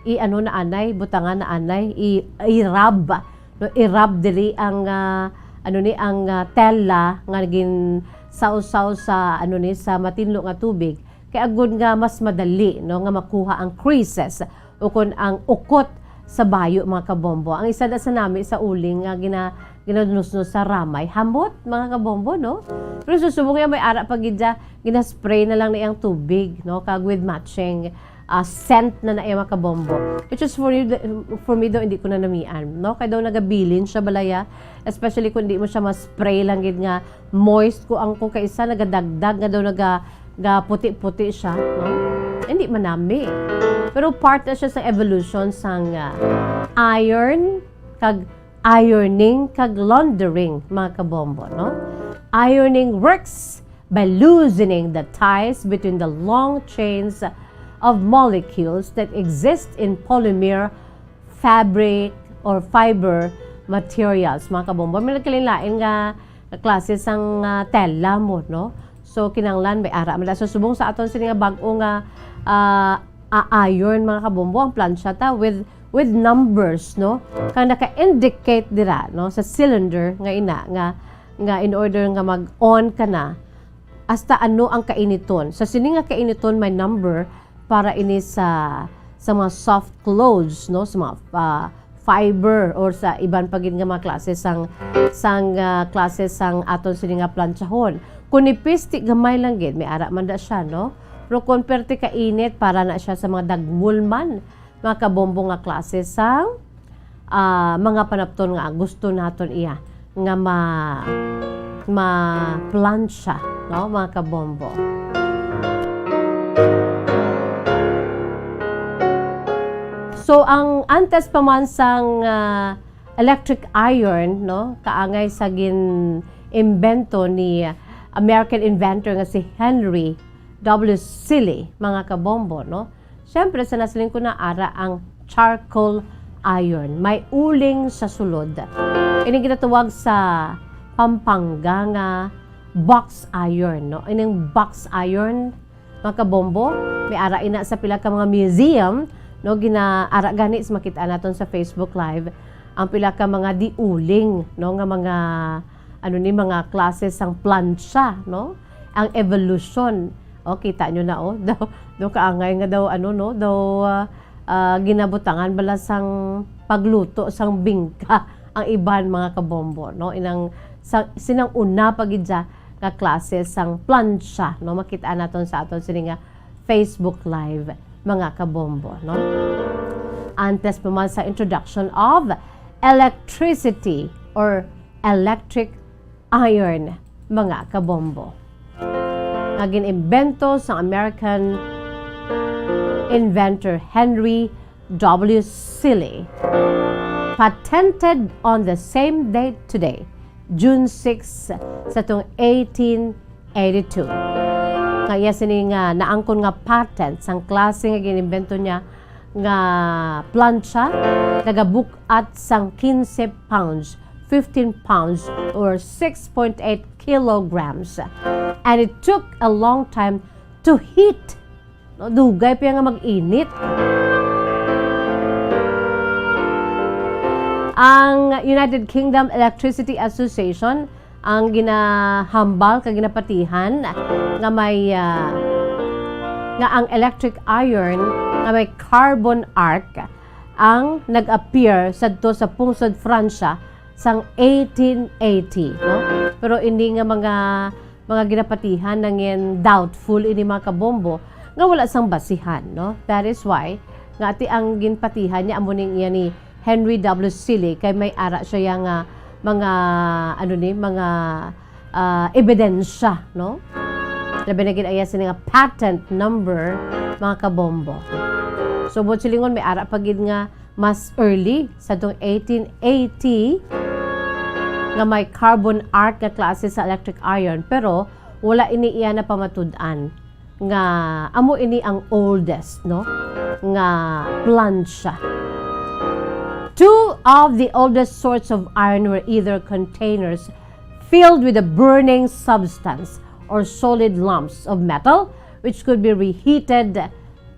I ano na anay, butangan na anay, i, irab, no? Irab diri ang, ah, ano ni, ang, ah, tela nga ginsaw-saw sa, ano ni, sa matinlo nga tubig. Kay agud nga mas madali, no, nga makuha ang creases ukon ang ukot sa bayo, mga kabombo. Ang isa da sa nami sa uling nga gina-, ginanusnos sa ramay, hamot, mga kabombo, no? Pero susubong niya may ara pa gid siya, ginaspray na lang na iyang tubig, no? Kag with matching, ah, scent na na iya, mga kabombo. Which is for you, for me daw, hindi ko na namian, no? Kay daw nagabilin siya balaya, especially kung di mo siya ma-spray lang gid nga moist ko ang ko kaisa nagadagdag nga daw naga-, ga puti-puti siya, no? Hindi manami. Pero part na siya sa evolution sang, ah, iron kag ironing kag laundering, mga kabombo, no? Ironing works by loosening the ties between the long chains of molecules that exist in polymer fabric or fiber materials, mga kabombo. May nagkalain-lain nga klase sang, ah, tela mo, no? So, kinahanglan may ara man. So, subong sa aton sini nga bag-o nga, ah, a-, iron, mga kabombo, ang plancha ta with, with numbers, no? Kang naka-indicate dira, no, sa cylinder nga ina, nga, nga in order nga mag-on ka na, hasta ano ang kainiton. Sa sini nga kainiton may number para ini sa, sa mga soft clothes, no, sa mga, ah, fiber or sa iban pa gid nga mga klase sang, sang, ah, klase sang aton sini nga planchahon. Kung nipis ti gamay lang gid, may ara man da siya, no? Pero kung perti ka init, para na siya sa mga dagmul man, mga kabombo, nga klase sang, ah, mga panapton nga gusto naton iya nga ma-, ma-plancha, no, mga kabombo. So, ang antes pa man sang, ah, electric iron, no, kaangay sa gin-imbento ni American inventor nga si Henry W. Seeley, mga kabombo, no? Siyempre, sa nasiling ko na ara ang charcoal iron. May uling sa sulod. Ini ginatawag sa Pampanga nga box iron, no? Ining box iron, mga kabombo, may ara ina sa pila ka mga museum, no? Gina-, ara gani sa makita naton sa Facebook Live ang pila ka mga diuling, no? Nga mga, ano ni, mga klase sang plancha, no? Ang evolution. O, kita nyo na, oh. Daw, daw kaangay nga daw, ano, no? Daw, ah, ah, ginabutangan bala sang pagluto sang bingka ang iban, mga kabombo, no? Inang sa, sinang una pa gid siya nga klase sang plancha, no? Makita naton sa aton sini nga Facebook Live, mga kabombo, no? Antes pa man sa introduction of electricity or electric iron, mga kabombo. nga gin-imbento sang American inventor Henry W. Seeley, patented on the same date today, June six, sa tuong eighteen eighty-two. Nga iya sini nga naangkon nga patent sang klase nga gin-imbento niya nga plancha, nagabuk-at sang quince pounds, fifteen pounds, or six point eight kilograms. And it took a long time to heat. No, dugay pa nga mag-init. Ang United Kingdom Electricity Association ang ginahambal kag ginapatihan nga may, ah, nga ang electric iron nga may carbon arc ang nag-appear sadto sa pungsod Francia sang eighteen eighty, no? Pero ini nga mga, mga ginapatihan nangin doubtful ini, mga kabombo, nga wala sang basihan, no? That is why nga ati ang ginpatihan niya amo ning iya ni Henry W. Seeley, kay may ara siya ya nga mga, ano ni, mga, ah, ebidensya, no? Labi na gid aya sini nga patent number, mga kabombo. So, buot silingon, may ara pa gid nga mas early, sa tong eighteen eighty, nga may carbon arc nga klase sa electric iron, pero wala ini iya napamatud-an nga amo ini ang oldest, no, nga plancha. Two of the oldest sorts of iron were either containers filled with a burning substance or solid lumps of metal which could be reheated,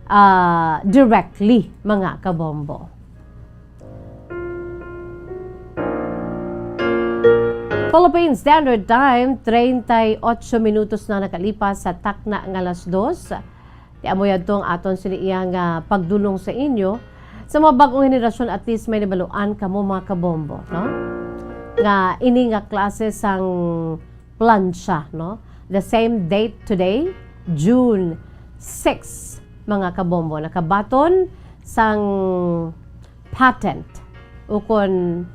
ah, directly, mga kabombo. Philippine Standard Time, treinta y ocho minutos na nakalipas sa takna nga alas dos. Ti amo yadto ang aton sini iya nga pagdulong sa inyo. Sa mga bag-ong henerasyon, at least may nabaluan kamo, mga kabombo, no? Nga ini nga klase sang plancha, no? The same date today, June six, mga kabombo, nakabaton sang patent ukon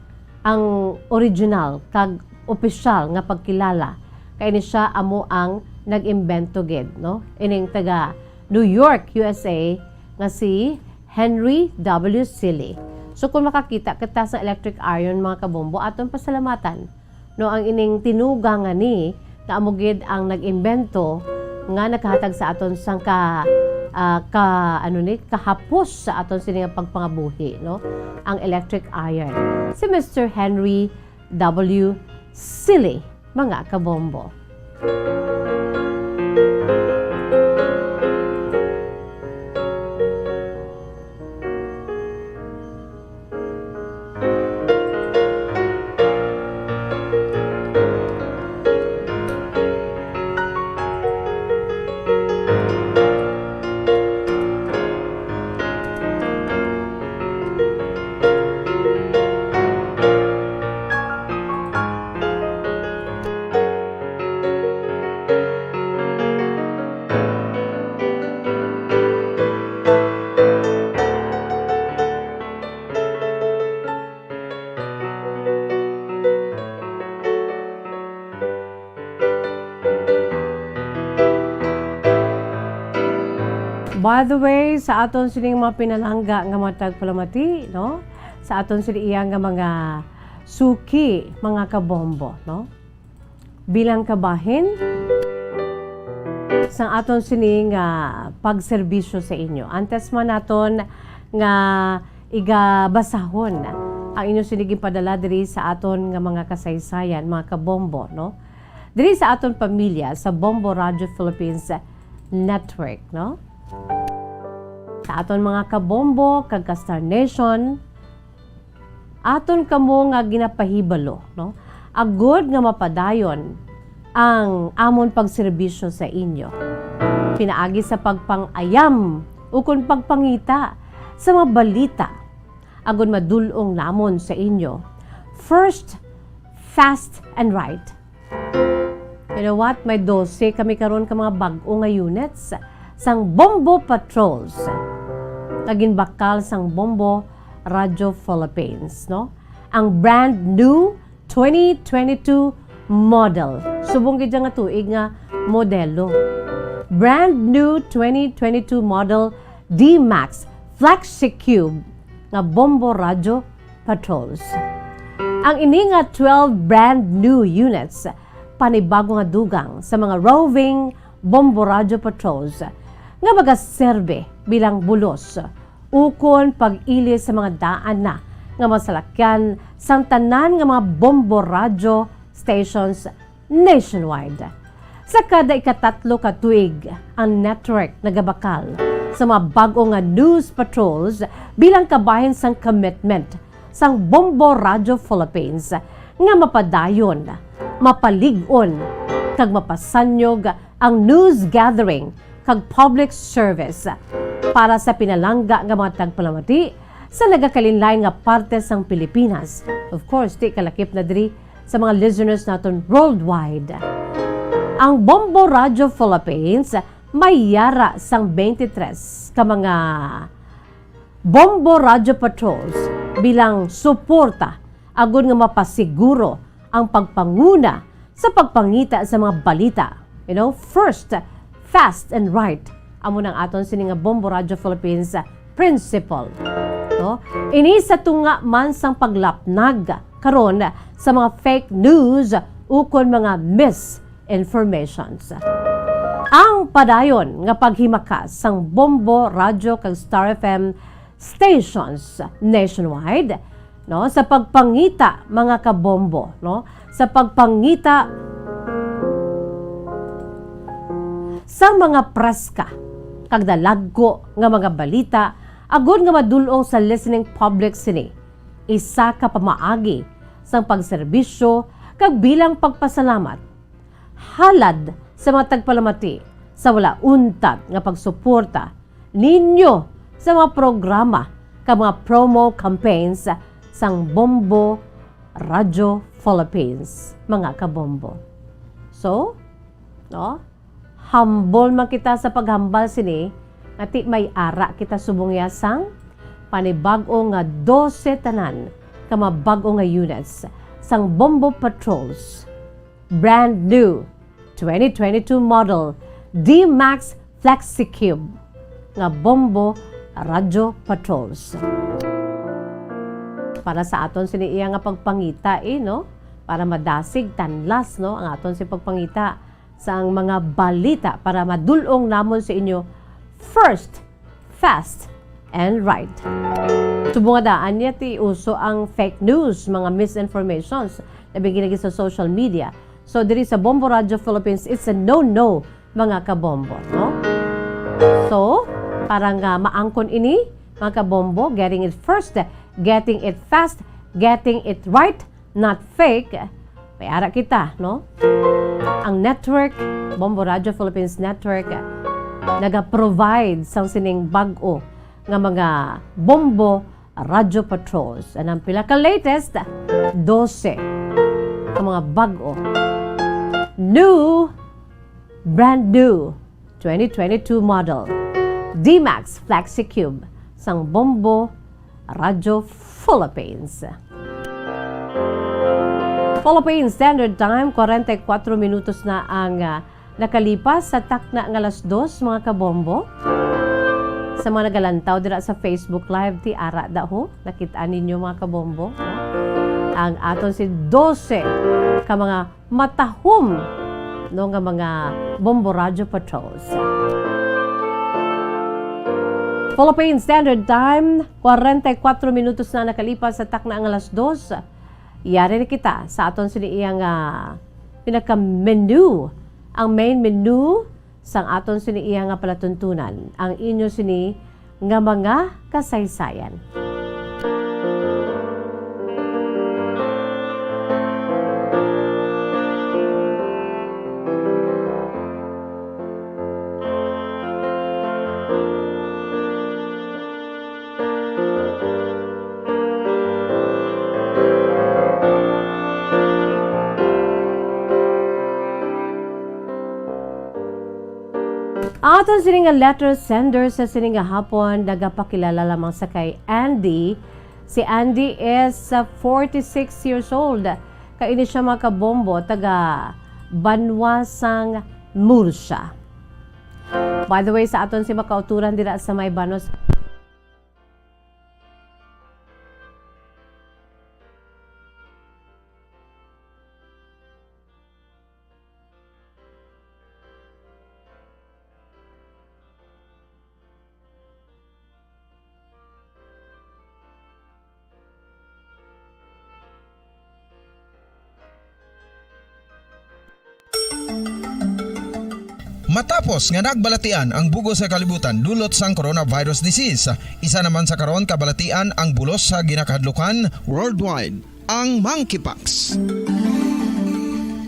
ang original kag opisyal nga pagkilala, kay ini sia amo ang nag-imbento gid, no? Ining taga New York, U S A, nga si Henry W. Seeley. So, kung makakita kita sa electric iron, mga kabombo, aton pasalamatan, no, ang ining tinuga nga ni nga amo gid ang nag-imbento nga nakahatag sa aton sang ka, ah, ka, ano ni, kahapos sa aton sini nga pagpangabuhi, no, ang electric iron, si Mister Henry W. Seeley, mga kabombo. By the way, sa aton sining mga pinalangga nga matag palamati, no? Sa aton sini iya nga mga suki, mga kabombo, no? Bilang kabahin sang aton sini nga pagserbisyo sa inyo. Antes man naton nga igabasahon ang inyo sini ginpadala diri sa aton nga mga kasaysayan, mga kabombo, no? Diri sa aton pamilya sa Bombo Radio Philippines Network, no? Sa aton mga kabombo kag ka-Star Nation, aton kamo nga ginapahibalo, no? Agod nga mapadayon ang amon pagserbisyo sa inyo pinaagi sa pagpang-ayam ukon pagpangita sa mga balita, agod madul-ong namon sa inyo. First, fast and right. You know what? May dose kami karon ka mga bag-o nga units sang Bombo Patrols nga ginbakal sang Bombo Radio Philippines, no? Ang brand new twenty twenty-two model. Subong gid nga tuig nga modelo. Brand new twenty twenty-two model D-Max Flexi-Cube nga Bombo Radyo Patrols. Ang ini nga twelve brand new units, panibago nga dugang sa mga roving Bombo Radyo Patrols nga magaserbe bilang bulos ukon pag-ilis sa mga daan na nga masalakyan sang tanan nga mga Bombo Radyo stations nationwide. Sa kada ikatatlo ka tuig, ang network nagabakal sa mga bag-o nga news patrols bilang kabahin sang commitment sang Bombo Radyo Philippines nga mapadayon, mapalig-on, kag mapasanyog ang news gathering kag public service para sa pinalangga nga mga tagpalamati sa nagakalinlain nga parte sang Pilipinas. Of course, di kalakip na diri sa mga listeners naton worldwide. Ang Bombo Radyo Philippines may yara sang twenty-three ka mga Bombo Radyo Patrols bilang suporta agud nga mapasiguro ang pagpanguna sa pagpangita sa mga balita. You know, first, fast and right. Amo nang aton sini nga Bombo Radyo Philippines, ah, principle. No? Ini sa tunga man sang paglapnag karon sa mga fake news ukon mga misinformations. Ang padayon nga paghimakas sang Bombo Radyo kag Star F M stations nationwide, no, sa pagpangita, mga kabombo, no, sa pagpangita sa mga preska kag dalagko nga mga balita, agud nga madul-ong sa listening public sini, isa ka pamaagi sang pagserbisyo kag bilang pagpasalamat halad sa mga tagpalamati sa wala untat nga pagsuporta ninyo sa mga programa kag mga promo campaigns sang Bombo Radyo Philippines, mga kabombo. So, no? Humble man kita sa paghambal sini, nga ti may ara kita subong ya sang panibag-o nga dose tanan ka mga bag-o nga units sang Bombo Patrols. Brand new twenty twenty-two model D-Max Flexi-Cube nga Bombo Radyo Patrols. Para sa aton sini iya nga pagpangita, eh, no? Para madasig, tanlas, no? Ang aton si pagpangita sa ang mga balita para madul-ong namon sa inyo first, fast, and right. Subong nga daan niya ti uso ang fake news, mga misinformations, labi gid lagi sa social media. So, diri sa Bombo Radyo Philippines, it's a no-no, mga kabombo, no? So, para nga maangkon ini, mga kabombo, getting it first, getting it fast, getting it right, not fake, may ara kita, no? Ang network, Bombo Radyo Philippines Network, naga-provide sang sining bag-o nga mga Bombo Radyo Patrols. And ang pila ka latest, dose ka mga bag-o. New, brand new, twenty twenty-two model, D-Max Flexi-Cube sang Bombo Radyo Philippines. Philippine Standard Time, kwarenta y kuatro minutos na ang, ah, nakalipas sa takna nga alas dos, mga kabombo. Sa mga nagalantaw dira sa Facebook Live, ti ara daw, nakit-an ninyo, mga kabombo, no? Ang aton si dose ka mga matahom, no, nga mga Bombo Radyo Patrols. Philippine Standard Time, kwarenta y kuatro minutos na nakalipas sa takna nga alas dos. Yari na kita sa aton sini iya nga pinaka-menu, ang main menu sang aton sini iya nga palatuntunan, ang inyo sini nga mga kasaysayan. Ang aton sini nga letter sender sa sini nga hapon nagapakilala lamang sa kay Andy. Si Andy is, uh, forty-six years old. Kaini siya, mga kabombo, taga banwa sang Murcia. By the way, sa aton si makauturan dira sa may banos. Matapos nga nagbalatian ang bug-os nga kalibutan dulot sang coronavirus disease, isa naman sa karon kabalatian ang bulos sa ginakahadlukan worldwide, ang monkeypox.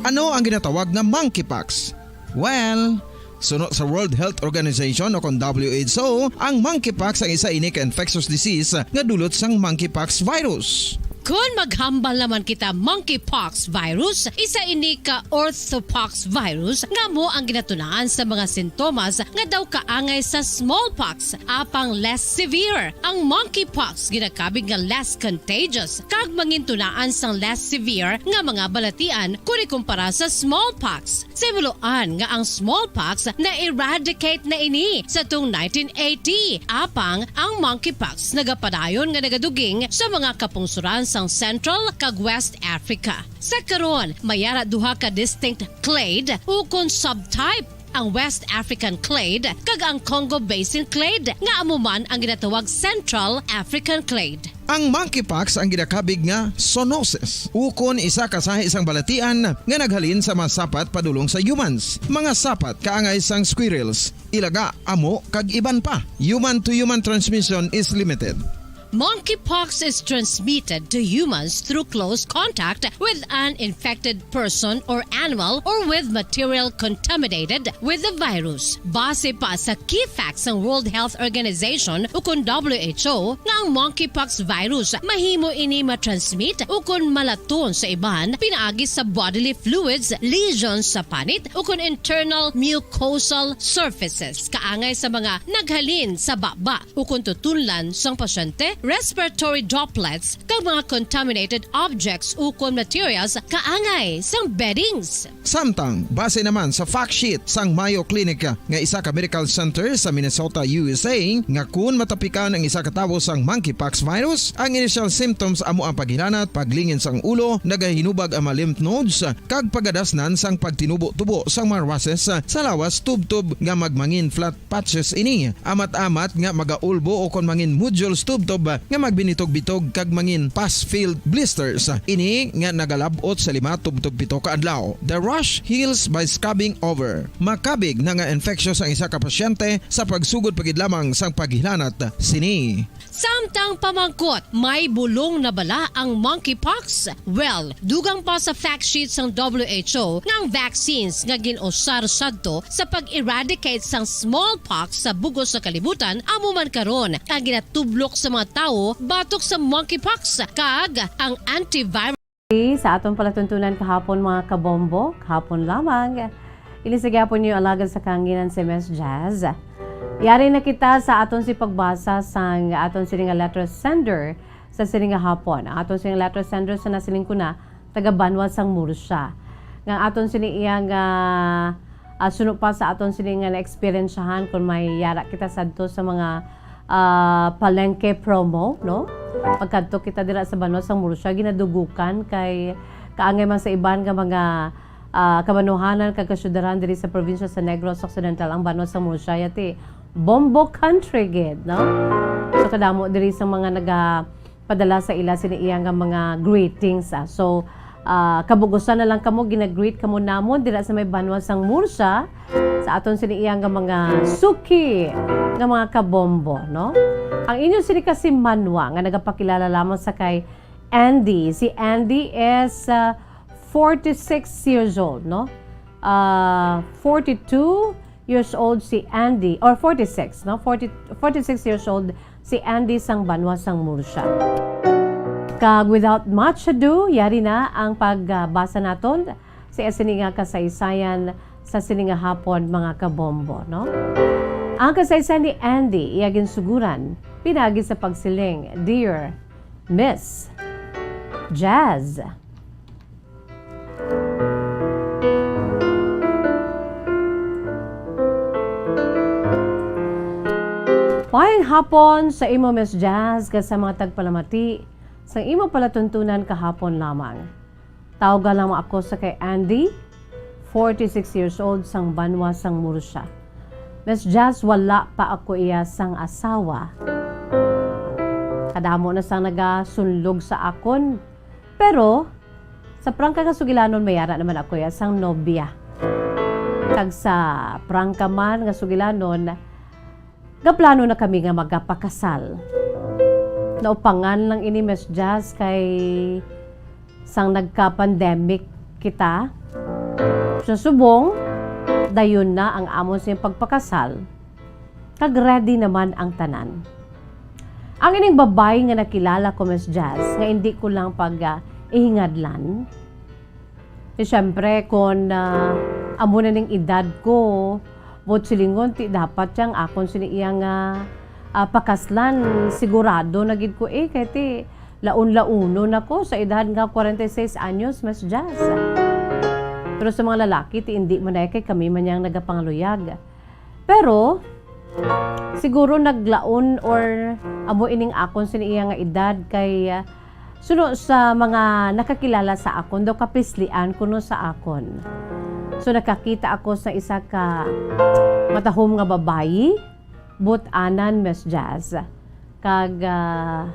Ano ang ginatawag nga monkeypox? Well, suno sa World Health Organization o kon W H O, ang monkeypox ang isa ini ka infectious disease nga dulot sang monkeypox virus. Kon maghambal naman kita, monkeypox virus, isa ini ka orthopox virus nga amo ang ginatunaan sa mga sintomas nga daw kaangay sa smallpox, apang less severe. Ang monkeypox ginakabig nga less contagious kag mangintunaan sang less severe nga mga balatian kon ikumpara sa smallpox. Sa himuloan nga ang smallpox na-eradicate na ini sa tung nineteen eighty, apang ang monkeypox nagapadayon nga nagaduging sa mga kapungsoran sang Central kag West Africa. Sa karon, may ara duha ka distinct clade ukon subtype, ang West African clade kag ang Congo Basin clade, nga amo man ang ginatawag Central African clade. Ang monkeypox ang ginakabig nga zoonosis, ukon isa ka sahi sang balatian nga naghalin sa mga sapat padulong sa humans, mga sapat kaangay sang squirrels, ilaga, amo, kag iban pa. Human to human transmission is limited. Monkeypox is transmitted to humans through close contact with an infected person or animal or with material contaminated with the virus. Base pa sa key facts sang World Health Organization ukon W H O, nga ang monkeypox virus mahimo ini ma-transmit ukon malaton sa iban pinaagi sa bodily fluids, lesions sa panit, ukon internal mucosal surfaces, kaangay sa mga naghalin sa baba ukon tutunlan sang pasyente, respiratory droplets, kag mga contaminated objects ukon materials kaangay sang beddings. Samtang, base naman sa fact sheet sang Mayo Clinic nga isa ka medical center sa Minnesota, U S A, nga kun matapikan ang isa ka tawo sang monkeypox virus, ang initial symptoms amo ang paghilanat, paglingin sang ulo, nagahinubag ang mga lymph nodes, kag pagadasnan sang pagtinubo-tubo sang mga rushes sa lawas tubtob nga magmangin flat patches ini. Amat-amat nga magaulbo ukon mangin nodules tubtob nga magbinitog-bitog kag mangin pus-filled blisters. Ini nga nagalab-ot sa lima tubtob pito ka adlaw. The rash heals by scabbing over. Makabig na nga infectious ang isa ka pasyente sa pagsugod pa gid lamang sang paghilanat sini. Samtang pamangkot, may bulong na bala ang monkeypox? Well, dugang pa sa fact sheet sang W H O nga ang vaccines nga gin-usar sadto sa pag-eradicate sang smallpox sa bug-os nga kalibutan amo man karon ang ginatublok sa mga tawo batok sa monkeypox kag ang antiviral Sa aton palatuntunan kahapon, mga kabombo, kahapon lamang, ini sa gihapon niyo alagad sa kahanginan si Miss Jazz. Yari na kita sa aton si pagbasa sang aton sini nga letter sender sa sini nga hapon. Ang aton sini nga letter sender sa nasiling ko na, taga banwa sang Murcia. Nga aton sini iya nga, ah, suno pa sa aton sini nga na-experiensyahan kung may yara kita sadto sa mga ah, palengke promo, no? Pagkadto kita dira sa banwa sang Murcia, ginadugukan kay kaangay man sa iban nga mga, ah, kabanuhanan kag kasyudaran diri sa probinsya sa Negros Occidental ang banwa sang Murcia, yati Bombo Country gid, no? So, kadamo diri sa mga nagapadala sa ila sini iya nga mga greetings, ah. So, ah, kabugusan na lang kamo, ginagreet kamo namon dira sa may banwa sang Murcia, sa aton sini iya nga mga suki nga mga kabombo, no? Ang inyo sini ka si Manwa nga nagapakilala lamang sa kay Andy. Si Andy is, ah, forty-six years old, no? Ah, forty-two years old si Andy, or forty-six, no? Forty, forty-six years old si Andy sang banwa sang Murcia. Kag without much ado, yari na ang pagbasa naton sa sini nga kasaysayan sa sini nga hapon, mga kabombo, no? Ang kasaysayan ni Andy, iya ginsuguran pinaagi sa pagsiling, "Dear Miss Jazz." Maayong hapon sa imo, Miss Jazz, kag sa mga tagpalamati sang imo palatuntunan kahapon lamang. Tawga lamang ako sa kay Andy, forty-six years old, sang banwa sang Murcia. Miss Jazz, wala pa ako iya sang asawa. Kadamo na sang nagasunlog sa akon. Pero, sa prangka nga sugilanon, may ara naman ako iya sang nobya. Kag sa prangka man nga sugilanon, gaplano na kami nga magapakasal. Naupangan lang ini, Miss Jazz, kay sang nagka-pandemic kita. Sa subong, dayon na ang amon sing pagpakasal. Kag ready naman ang tanan. Ang ining babayi nga nakilala ko, Miss Jazz, nga hindi ko lang pag, ah, ihingadlan. Di syempre, kung, ah, amo na ning edad ko, buot silingon, ti dapat yang akon sini iya nga, ah, pakaslan, sigurado na gid ko, eh, kay ti laon-laonon ako sa edad nga forty-six anyos, Miss Jazz. Pero sa mga lalaki, ti indi man ay kay kami man yang nagapangaluyag. Pero, siguro naglaon or amo ining akon sini iya nga edad kay, ah, suno sa mga nakakilala sa akon, daw kapislian kuno sa akon. So, nakakita ako sa isa ka matahom nga babayi, but-anan, Miss Jazz. Kag, ah,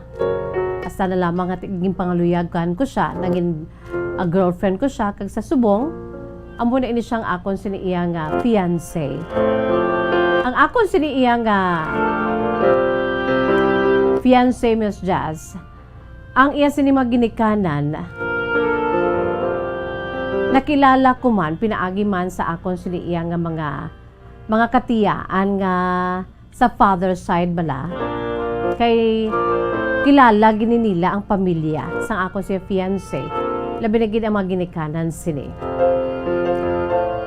hasta na lamang nga ti-, ginpangaluyagan ko siya, nangin, ah, girlfriend ko siya, kag sa subong, amo na ini siyang akon sini iya nga fiancé. Ang akon sini iya nga fiancé, Miss Jazz, ang iya sini mga ginikanan, nakilala ko man, pinaagi man sa akon sini iya nga mga, mga katiyaan nga sa father side bala, kay kilala gini nila ang pamilya sang akon siya fiancé, labi na gid ang mga ginikanan sini.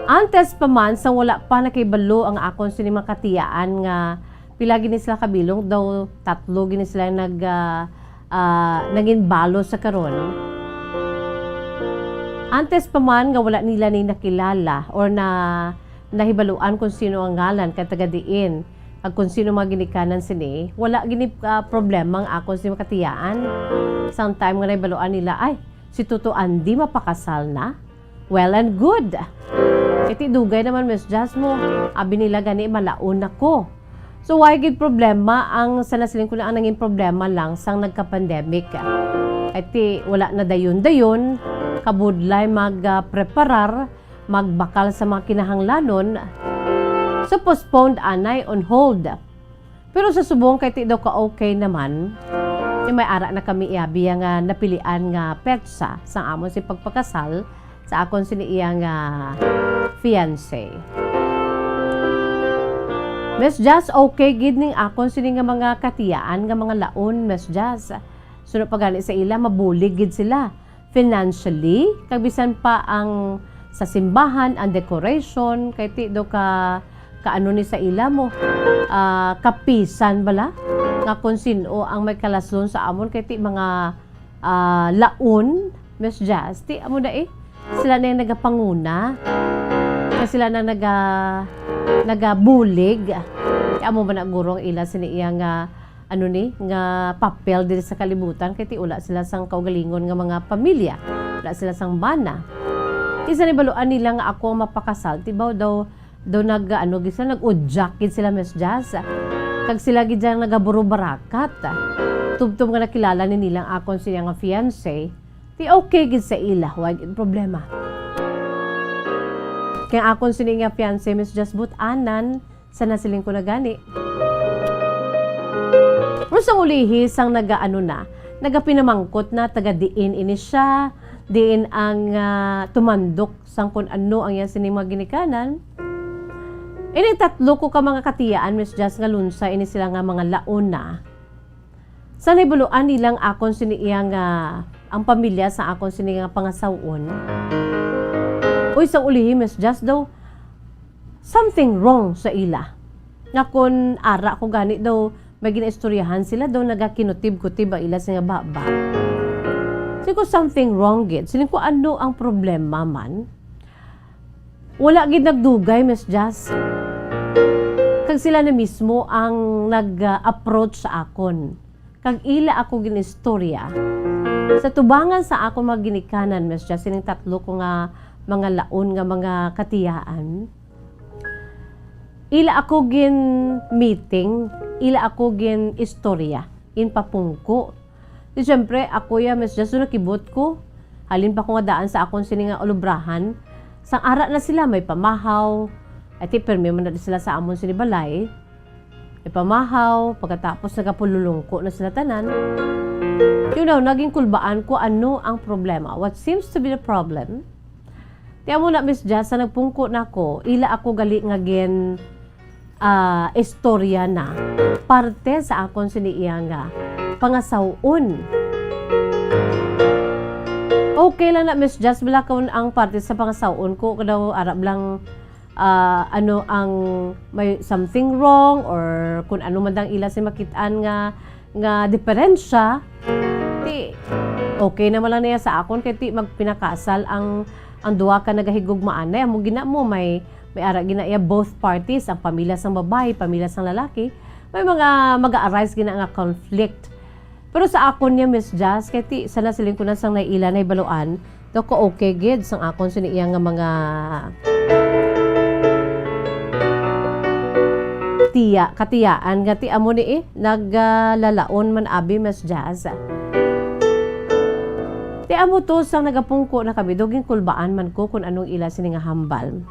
Antes pa man, sa wala pa nakibalo ang akon sini mga katiyaan nga pila gini sila kabilong, daw tatlo gini sila nag, ah, ah, nangin balo sa karon. Antes pa man nga wala nila ni nakilala or na nahibaluan kung sino ang ngalan kag taga diin, kag kung sino mga ginikanan sini, wala gini, ah, problema ang akon sini mga katiyaan. Sang time nga nahibaluan nila, "Ay, si Toto Andy mapakasal na? Well and good." Kay ti dugay naman, Miss Jazz, mo. Abi nila gani, malaon ako. So, wala gid problema ang, sa nasiling ko na, ang nangin problema lang sang nagka-pandemic. Kay ti wala na dayon-dayon, kabudlay mag, ah, preparar, magbakal sa mga kinahanglanon. So, postponed anay, on hold. Pero sa subong kay ti daw ka okay naman, ti may ara na kami iya biya nga napilian nga petsa sang amon si pagpakasal sa akon sini iya nga fiancé. Miss Jazz, okay gid ning akon sini nga mga katiyaan nga mga laon, Miss Jazz. Suno pa gani sa ila, mabulig gid sila financially, kag bisan pa ang sa simbahan, ang decoration, kay ti do ka, ka ano ni sa ila mo, ah, kapisan bala, nga kung sino ang may kalason sa amon, kay ti mga, ah, laon, Miss Jazz, ti amo na eh, sila na yung nagapanguna, kay sila na naga, nagabulig, kay amo ba na guro ang ila sini iya nga ano ni, nga papel diri sa kalibutan, kay ti wala sila sang kaugalingon nga mga pamilya, wala sila sang bana. Ti sa nahibaluan nila nga ako ang mapakasal, ti baw daw, daw nag, ano, gid sila, nag-udyak gid sila, Miss Jazz. Kag sila gid dyan nagaburubarakat. Tubtob nga nakilala ni nila ang akon siya nga fiancé, ti okay gid sa ila, wa gid problema. Kay ang akon sini nga fiancé, Miss Jazz, but-anan, sa nasiling ko na gani. Pero sa ulihi, sang nagaano na, nagapinamangkot na taga diin ini siya, diin ang, ah, tumandok sang kun ano ang iya sining mga ginikanan. Ini tatlo ko ka mga katiyaan, Miss Jazz, nga lunsa ini sila nga mga laon na. Sa nahibaluan nilang akon sini iya nga, ang pamilya sa akon sini nga pangasawon. Uy, sa ulihi, Miss Jazz, daw, something wrong sa ila. Nga kun ara ko gani daw, may ginaistoryahan sila daw, nagakinutib-kutib ang ila sa nga baba. Siling ko, something wrong gid. Siling ko, ano ang problema man? Wala gid nagdugay, Miss Jazz. Kag sila na mismo ang nag-approach sa akon. Kag ila ako ginistorya sa tubangan sa akon mga ginikanan, Miss Jess, sining tatlo ko nga mga laon nga mga katiyaan. Ila ako gin-meeting, ila ako gin-istorya, ginpapungko. Di siyempre, ako ya, Miss Jess, nakibot ko. Halin pa ko nga daan sa akon sini nga ulubrahan. Sang ara na sila, may pamahaw. Ay, ti, pirmi man na sila sa amon sini balay. May pamahaw, pagkatapos nagapululungko na sila tanan. You know, naging kulbaan ko ano ang problema. What seems to be the problem? Ti amo na, Miss Jess, sa nagpungko na ko, ila ako gali nga gin, ah, istorya na parte sa akon sini iya nga pangasaw-on. Okay lang na, Miss Jess, bala, kung ang parte sa pangasaw-on ko, daw arab lang, ah, ano ang may something wrong or kung ano man dang ila si makit-an nga, nga diferensya, ti, okay naman lang niya sa akon kay ti magpinakasal ang, ang duha ka nagahigugmaanay. Amo gina mo, may, may ara gina iya both parties, ang pamilya sang babayi, pamilya sang lalaki, may mga mag-a-arise gina nga conflict. Pero sa akon niya, Miss Jazz, kay ti, sana siling ko na sang naiila na ibaluan, daw ka okay gid sang akon sini iya nga mga tiya, katiyaan nga ti amo ni eh, naglalaon man abi, Miss Jazz. Ti amo to, sang nagapungko na kami, daw ginkulbaan man ko kung anong ila sini nga hambal.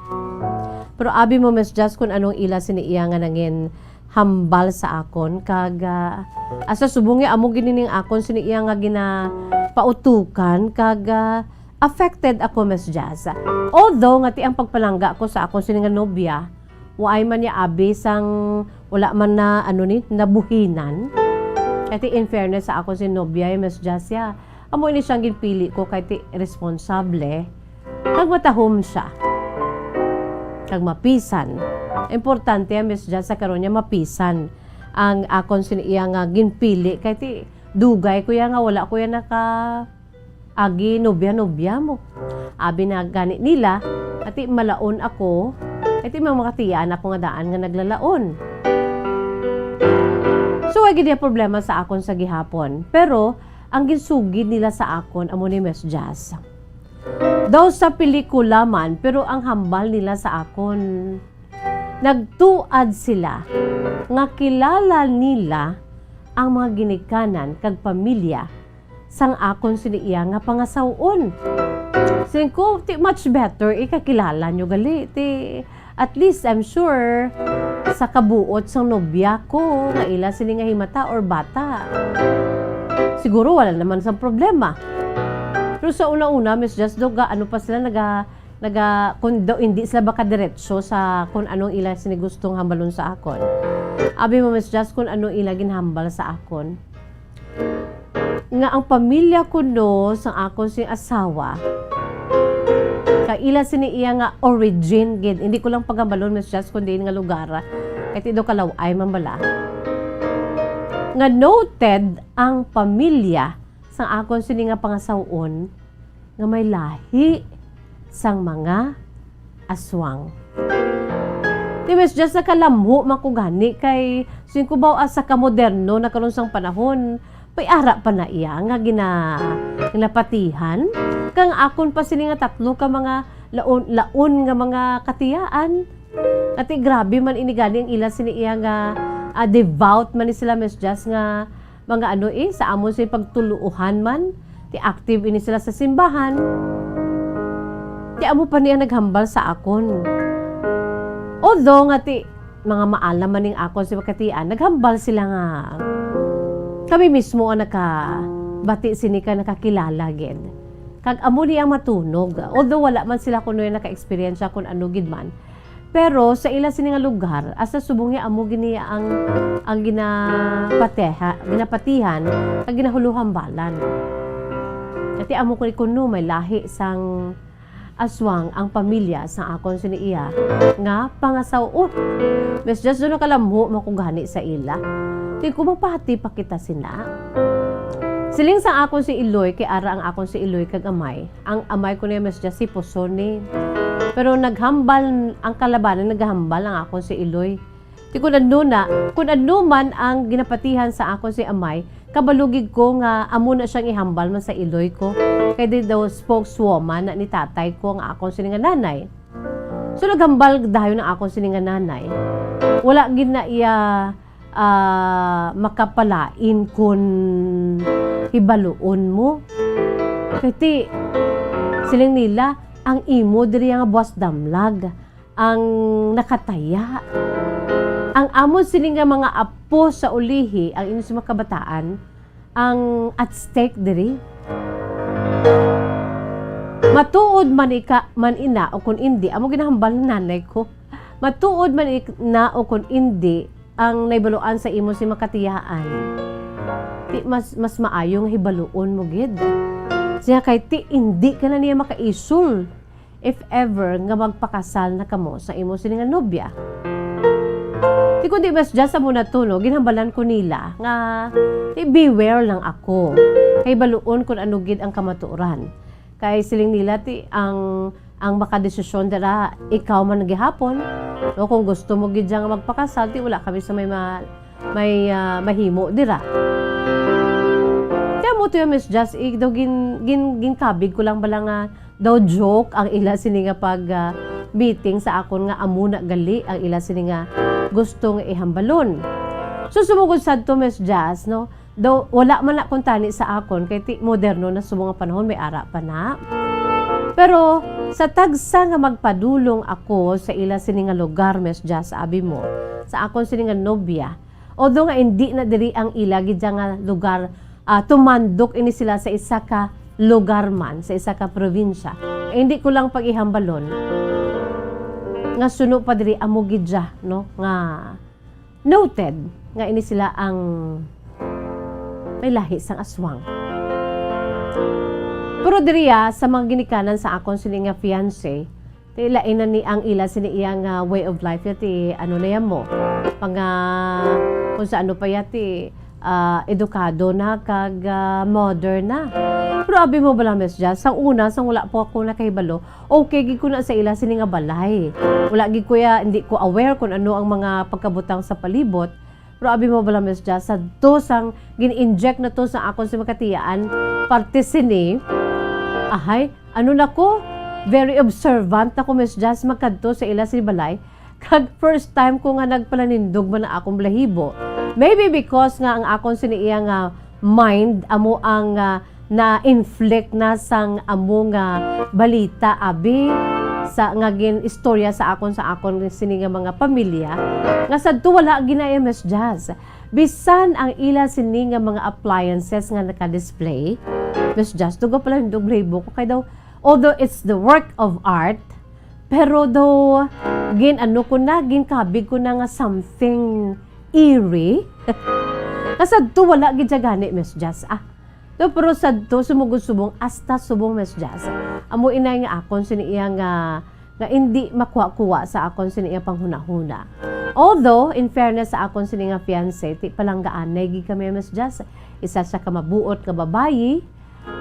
Pero abi mo, Miss Jazz, kung anong ila sini iya nga nangin hambal sa akon, kag, ah, hasta subong nga amo gid ning akon sini iya nga ginapautukan, kag, ah, affected ako, Miss Jazz. Although nga ti ang pagpalangga ko sa akon sini nga nobya, waay man niya abi sang wala man na, ano ni, nabuhinan. Kay ti, in fairness sa akon sini nobya, eh, Miss Jazz, ya, amo ini siyang ginpili ko kay ti responsable, kag matahom siya, kag mapisan. Importante, Miss Jazz, sa karon niya mapisan ang akon sini iya nga ginpili, kay ti dugay ko ya nga wala ko ya naka agi nobya-nobya mo. Abi na gani nila, ati malaon ako, ati mga makatiyaan ako nga daan nga naglalaon. So, ay gid iya problema sa akon sa gihapon. Pero, ang ginsugid nila sa akon, amo ni Miss Jazz. Daw sa pelikula man, pero ang hambal nila sa akon, nagtuad sila nga kilala nila ang mga ginikanan kag pamilya sang akon sini iya nga pangasaw-on. Siling ko, ti much better, ikakilala nyo gali. Ti, at least, I'm sure, sa kabuot sang nobya ko, nga ila sini nga himata or bata, siguro wala naman sang problema. Pero sa una-una, Miss Jazz, daw ga, ano pa sila, naga, naga, kung daw hindi sila baka diretso sa kung anong ila sini gustong hambalon sa akon. Abi mo, Miss Jazz, kung ano ila ginhambal sa akon. Nga ang pamilya kuno sang akon sing asawa, kay ila sini iya nga origin gid. Hindi ko lang paghambalon, Miss Jazz, kung diin nga lugar. Kay ti daw kalaw-ay man bala. Nga noted ang pamilya sang akon sini nga pangasaw-on nga may lahi sang mga aswang. Ti, Miss Jazz, nakalamho man ko gani kay siling ko ba, ah, sa kamoderno na karon sang panahon, may ara pa na iya nga gina-, ginapatihan. Kang akon pa sini nga tatlo ka mga laon, laon nga mga katiyaan. Ati, grabe man ini gani ang ila sini iya nga, ah, devout man ni sila, Miss Jazz, nga mga ano, eh, sa amon sa pagtuluohan man, ti active ini sila sa simbahan. Ti amo pa niya naghambal sa akon. Although nga ti mga maalam man ning akon si makatian, naghambal sila nga kami mismo ang nakabati sini ka nakakilala gid. Kag amo ni ang matunog. Although wala man sila kuno yung naka-experience kung ano gid man, pero sa ila sini nga lugar, hasta subong nga amo gini ang, ang ginapateha-, ginapatihan, ang ginahuluhambalan. Kati amo ko ni kuno may lahi sang aswang ang pamilya sang akon sini iya nga pangasaw-on. Miss Jazz, do nakalamho man ko gani sa ila. Di ko mapati pa kita sina. Siling sa akon si Iloy, kay ara ang akon si Iloy kag amay. Ang amay ko niya, Miss Jazz, si Pusoni. Pero naghambal, ang kalabanan naghambal ang akon si Iloy. Ti kun ano na, kun ano man ang ginapatihan sa akon si amay, kabalo gid ko nga amo na siyang ihambal man sa iloy ko. Kay di daw spokeswoman na ni tatay ko nga akon sini nga nanay. So, naghambal dayon ang akon sini nga nanay. Wala gid na iya, ah, makapalain kun hibaluon mo. Kay ti, siling nila, ang imo diri nga buwas damlag ang nakataya. Ang amon sini nga mga apo sa ulihi, ang inyo sa mga kabataan, ang at stake diri. Matuod man ika, man ina, o kun indi, amo ginahambal ni nanay ko. Matuod man ina o kun indi, ang naibaluan sa imo si makatiyaan. Ti mas, mas maayo nga hibaluon mo gid. Siya kay ti indi ka na niya makaisul if ever nga magpakasal na kamo sa imo sini nga nobya. Ti kundi mas dya sa muna to, no, ginhambalan ko nila nga, ti, beware lang ako. Kay baluon kun ano gid ang kamatuoran. Kay siling nila, ti, ang, ang makadesisyon dira, ikaw man gihapon. No, kung gusto mo gid dya nga magpakasal, ti, wala kami sa may ma-, may, ah, mahimo dira. Kaya mo to yung Miss Jazz, eh, daw gin-, gin-, ginkabig ko lang bala nga daw joke ang ila sini nga pag, ah, meeting sa akon nga amo na gali ang ila sini nga gusto nga ihambalon. So, sumugod sad to, Miss Jazz, no? Daw, wala man na kuntani sa akon, kay ti moderno na subong nga panahon, may ara pa na. Pero sa tagsa nga magpadulong ako sa ila sini nga lugar, Miss Jazz, abi mo, sa akon sini nga nobya, although nga hindi na diri ang ila gid nga lugar, ah, tumandok ini sila sa isa ka lugar man, sa isa ka probinsya. Eh, hindi ko lang pag-ihambalon nga suno pa diri amo gid siya, no, nga noted nga ini sila ang may lahi sang aswang. Pero diri, ah, sa mga ginikanan sa akon sini nga fiancé, ti lain na ni ang ila sini iya nga way of life ya, ti ano na ya mo, mga kung sa ano pa ya, ti, ah, edukado na kag, ah, modern na. Pero abi mo bala, Miss Jazz, sang una, sang wala po ako nakahibalo, okay gid ko na sa ila sini nga balay. Wala gid ko ya, hindi ko aware kung ano ang mga pagkabutang sa palibot. Pero abi mo bala, Miss Jazz, sa to sang gin-inject na to sa akon si makatiyaan, parte sini, ahay, ano na ko, very observant na ko, Miss Jazz, magkadto sa ila sini balay. Kag first time ko nga nagpalanindog man ang akong balahibo. Maybe because nga ang akon sini iya nga mind amo ang, ah, na-inflict na sang amo nga balita, abi, sa, nga gin-istorya sa akon, sa akon sini nga mga pamilya, nga sadto wala ginaya, Miss Jazz. Bisan ang ila sini nga mga appliances nga naka-display, Miss Jazz, duga pala yung doble buko kay daw, although it's the work of art, pero daw gin-ano ko na, ginkabig ko na nga something eerie. Nga sadto wala gid siya gani, Miss Jazz. Ah, no, pero sadto, sumugod subong, hasta subong, Miss Jazz. Amo inay nga akon sini iya nga, nga indi makuha-kuha sa akon sini iya panghunahuna. Although, in fairness sa akon sini nga fiancé, ti palanggaanay gid kami, Miss Jazz. Isa siya ka mabuot nga babayi,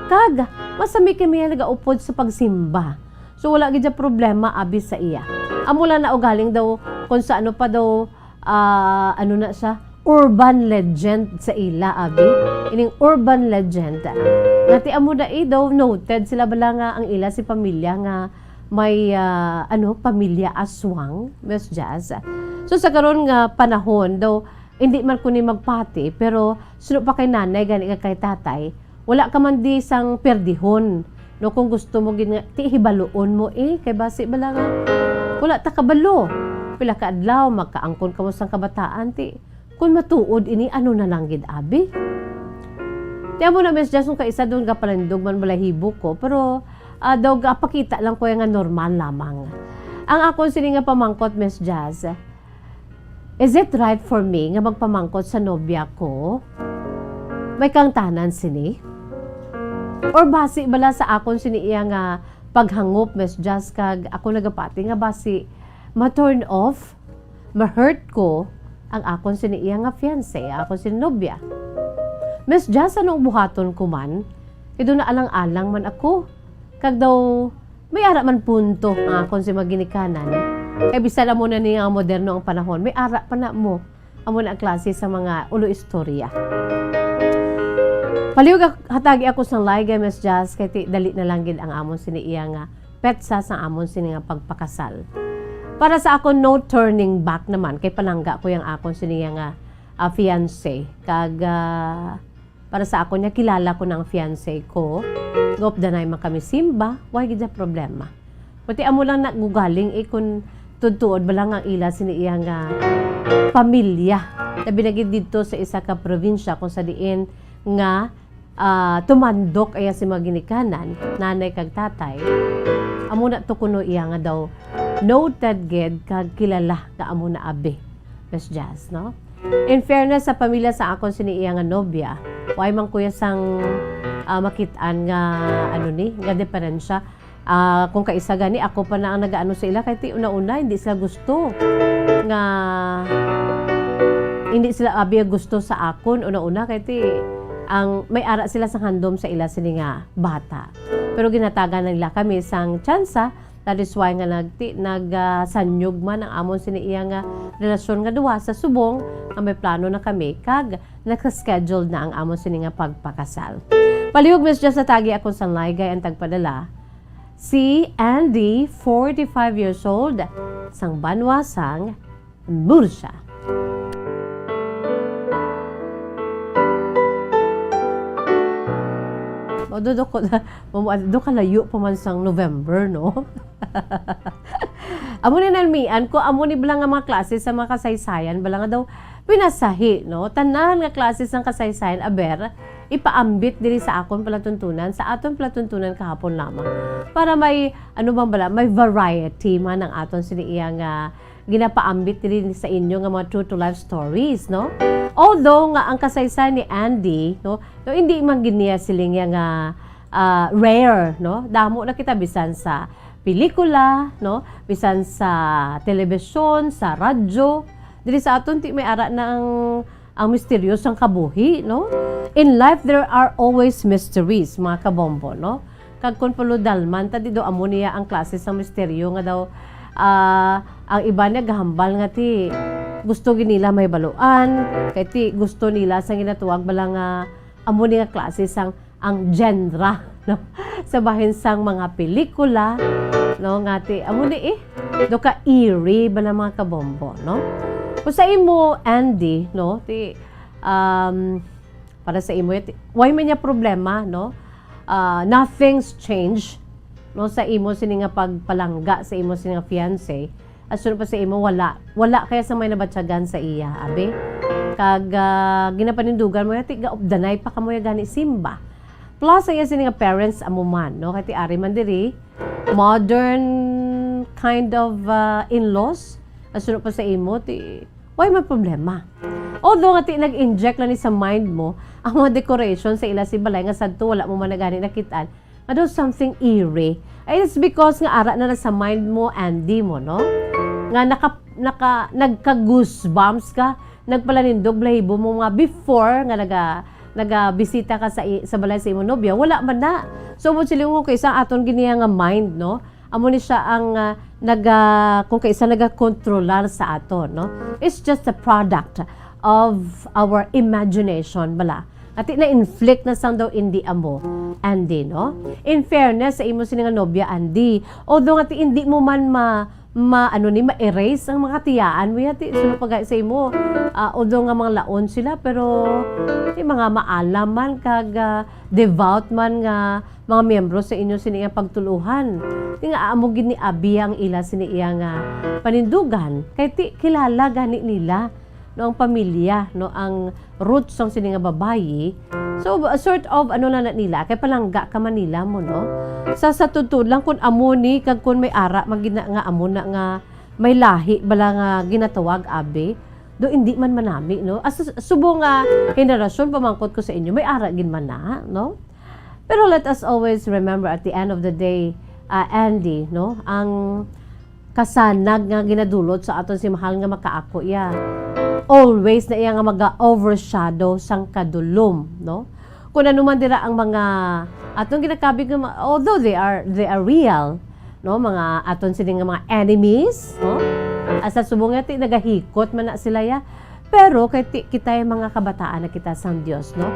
kag masami kami nga nagaupod sa pagsimba. So, wala gid siya problema, abi, sa iya. Amo lang na ugaling daw, kung sa ano pa daw, ah, ano na siya, urban legend sa ila, abi. Ining urban legend. Nga ti amo na, eh, daw noted sila bala nga ang ila si pamilya nga may, ah, ano, pamilya aswang, Miss Jazz. So, sa karon nga panahon, daw, hindi man ko ni magpati, pero suno pa kay nanay, gani nga kay tatay, wala ka man di sang perdihon, no? Kung gusto mo gid nga, ti hibaluon mo, eh, kay basi bala nga, wala ta kabalo. Pila ka adlaw, magkaangkon ka mo sang kabataan, ti, kung matuod ini, ano na lang gid, abi? Ti amo na, Miss Jazz, kung kaisa doon, gapalindog man balahibo ko, pero, ah, daw gapakita lang ko nga normal lamang. Ang akon sini nga pamangkot, Miss Jazz, is it right for me nga magpamangkot sa nobya ko? May kangtanan sini? Or basi bala sa akon sini iya nga paghangop, Miss Jazz, kag ako nagapati nga basi ma-turn off, ma-hurt ko ang akon sini iya nga fiancé, akon sini nobya. Miss Jazz, anong buhaton ko man? Kay daw naalang-alang man ako. Kag daw, may ara man punto ang akon si maginikanan. Kay bisan amo na ni nga moderno ang panahon, may ara pa na mo. Amo na ang klase sa mga ulo istorya. Palihog ak-, hatagi ako sang laygay, Miss Jazz, kay ti-, dali na lang gid ang amon sini iya nga petsa sang amon sini nga pagpakasal. Para sa akon, no turning back naman, kay palangga ko yang akon sini iya nga, ah, fiancé. Kag, ah, para sa akon niya, kilala ko na ang fiancé ko. Gop danay man kami simba, why gid na problema? Pati amo lang nagugaling, eh, kun tuod-tuod ba lang ang ila sini iya nga pamilya. Labi na gid didto sa isa ka probinsya kung sa diin nga, ah, tumandok iya si mga ginikanan, nanay kag tatay. Amo na to kuno iya nga daw noted gid kag kilala nga amo na abi, Miss Jazz, no? In fairness sa pamilya sa akon sini iya nga nobya, way man kuya sang, ah, makit-an nga, ano ni, nga diferensya. Ah, kung kaisa gani, ako pa na ang nagaano sa ila, kay ti una-una, hindi sila gusto nga, hindi sila abi gusto sa akon una-una, kay ti ang may ara sila sa handom sa ila sini nga bata. Pero ginatagan na nila kami sang tsansa, that is why nga nagti-, nag, ah, sanyog man ang amon sini iya nga relasyon nga duha sa subong nga may plano na kami kag naka-scheduled na ang amon sini nga pagpakasal. Palihog, Miss Jazz, hatagi akon sang laygay ang tagpadala. Si Andy, forty-five years old, sang banwa sang Murcia. Mao do, do ko na, mamo-, do kalayo pa man sang November, no? Amo ni nalmian ko, amo ni bala nga mga klase sa mga kasaysayan, bala nga daw pinasahi, no? Tanan nga klase sang kasaysayan, aber, ipaambit diri sa akon palatuntunan, sa aton palatuntunan kahapon lamang. Para may, ano bang bala, may variety man ang aton sini iya nga ginapaambit diri sa inyo nga mga true to life stories, no? Although nga ang kasaysayan ni Andy, no, no, hindi man gid niya siling iya nga, ah, rare, no? Damo na kita bisan sa pelikula, no? Bisan sa telebisyon, sa radyo. Diri sa aton, ti may ara na ang ang misteryo sang kabuhi, no? In life, there are always mysteries, mga kabombo, no? Kag kun puludalman ta, di daw amo niya ang klase sang misteryo nga daw, ah, ang iba niya gahambal nga ti gusto gid nila mahibaluan, kay ti gusto nila sang ginatawag bala nga amo ni nga klase sang ang genre, no? Sa bahin sang mga pelikula, no, nga ti, amo ni, eh, do ka eerie ba na, mga kabombo, no? Kung sa imo, Andy, no, ti, um, para sa imo, ti, why man niya problema, no? Ah, nothing's changed, no, sa imo sini nga pagpalangga sa imo sini nga fiancé. As sunod pa sa imo, wala. Wala kaya sa may nabatyagan sa iya, abi? Kag, ah, ginapanindugan mo, ti gaupdanay pa kamo ya gani simba. Plus, ang iya sini nga parents, amo man, no? Kay ti ari man diri, modern kind of, ah, in-laws. As sunod pa sa imo, ti, why man problema? Although nga ti nag-inject lang ni sa mind mo ang mga decoration sa ila si balay nga sadto wala mo man na gani nakit-an, nga daw something eerie. Ay, it's because nga ara na na sa mind mo, Andy mo, no? Nga naka, naka, nagka-goosebumps ka, nagpalanindog balahibo mo nga before nga naga, nagabisita ka sa i-, sa balay sa imong nobya, wala man na. So, mo silingon ko, isa aton giniya nga mind, no? Amo ni siya ang, ah, naga, kung kaisa nagakontrolar sa aton, no? It's just a product of our imagination, bala. Ati na-inflict na sang daw indi amo, Andy, no? In fairness sa imo sini nga nobya, Andy, although nga ti indi mo man ma, ma, ano ni, ma-erase ang mga tiyaan mo, yati, sunod pa gani sa imo, ah, although nga mga laon sila, pero ti mga maalam man kag, ah, devout man nga mga miyembro sa inyo sini nga pagtuluhan. Ti nga amo gid ni abi ang ila sini iya nga panindugan, kay ti kilala gani nila, no, ang pamilya, no, ang roots sang sini nga babayi. So, a sort of, ano na, na nila, kay palangga ka man nila mo, no? Sa, sa tuod-tuod lang, kun amo ni, kag kun may ara, magina nga amo na nga may lahi bala nga ginatawag, abi, do hindi man manami, no? As, subo nga henerasyon, pamangkot ko sa inyo, may ara gid man na, no? Pero let us always remember at the end of the day, ah, Andy, no? Ang kasanag nga ginadulot sa aton si mahal nga makaako iya. Always na iya nga maga-overshadow sang kadulom, no? Kung ano man dira ang mga atong ginakabig nga ma-, although they are, they are real, no, mga aton sini nga mga enemies, no? Asa subong nga ti nagahikot man na sila ya. Pero kay ti, kita yung mga kabataan na kita sang Dios, no?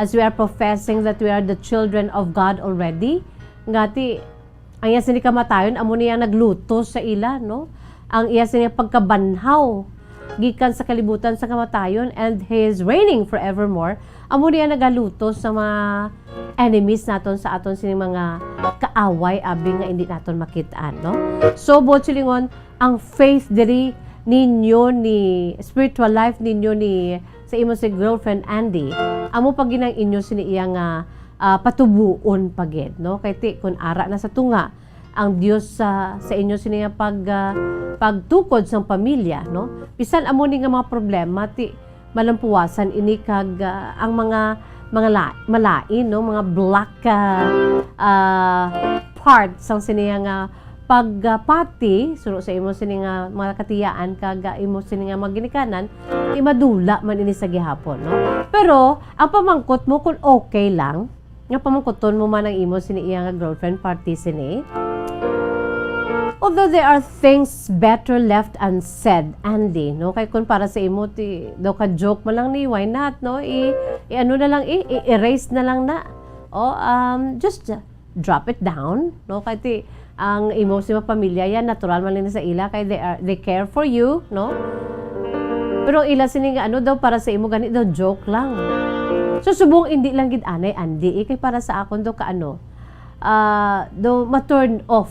As we are professing that we are the children of God already, nga ti, ang iya sini kamatayon, amo niya naglutos sa ila, no? Ang iya sini pagkabanhaw gikan sa kalibutan sa kamatayon, and He is reigning forevermore, amo niya nagalutos sa mga enemies naton, sa aton sining mga kaaway, abi nga hindi naton makit-an, no? So, buot silingon, ang faith diri ninyo, ni spiritual life ninyo ni sa imo si girlfriend Andy, amo pa ginang inyo sini iya nga, ah, patubuon pa gid, no? Kay ti, kun ara na sa tunga ang Dios sa, sa inyo sini nga pag, ah, pagtukod sang pamilya, no? Bisan amo ni nga mga problema, ti, malampuwasan ini kag, ah, ang mga, mga la-, malain, no? Mga black, ah, ah, part sang sini nga pagpati, suno sa imo sini nga mga katiyaan kag, ah, imo sini nga mga ginikanan, ti madula man ini sa gihapon, no? Pero ang pamangkot mo kung okay lang, nga pamangkuton mo man ang imo sini iya nga girlfriend, party sini. Although there are things better left unsaid, Andy, no? Kay kung para sa imo, ti, daw ka joke man lang ni, why not, no? I, i-ano na lang, i, i-erase na lang na. O, um, just, uh, drop it down, no? Kay ti, ang imo si pamilya yan, natural man lang sa ila, kay they are, they care for you, no? Pero ang ila sini nga, ano daw, para sa imo, gani daw, joke lang. So, subong, hindi lang gid anay, Andy, eh, kay para sa akon daw, ka ano, ah, daw, ma-turn off,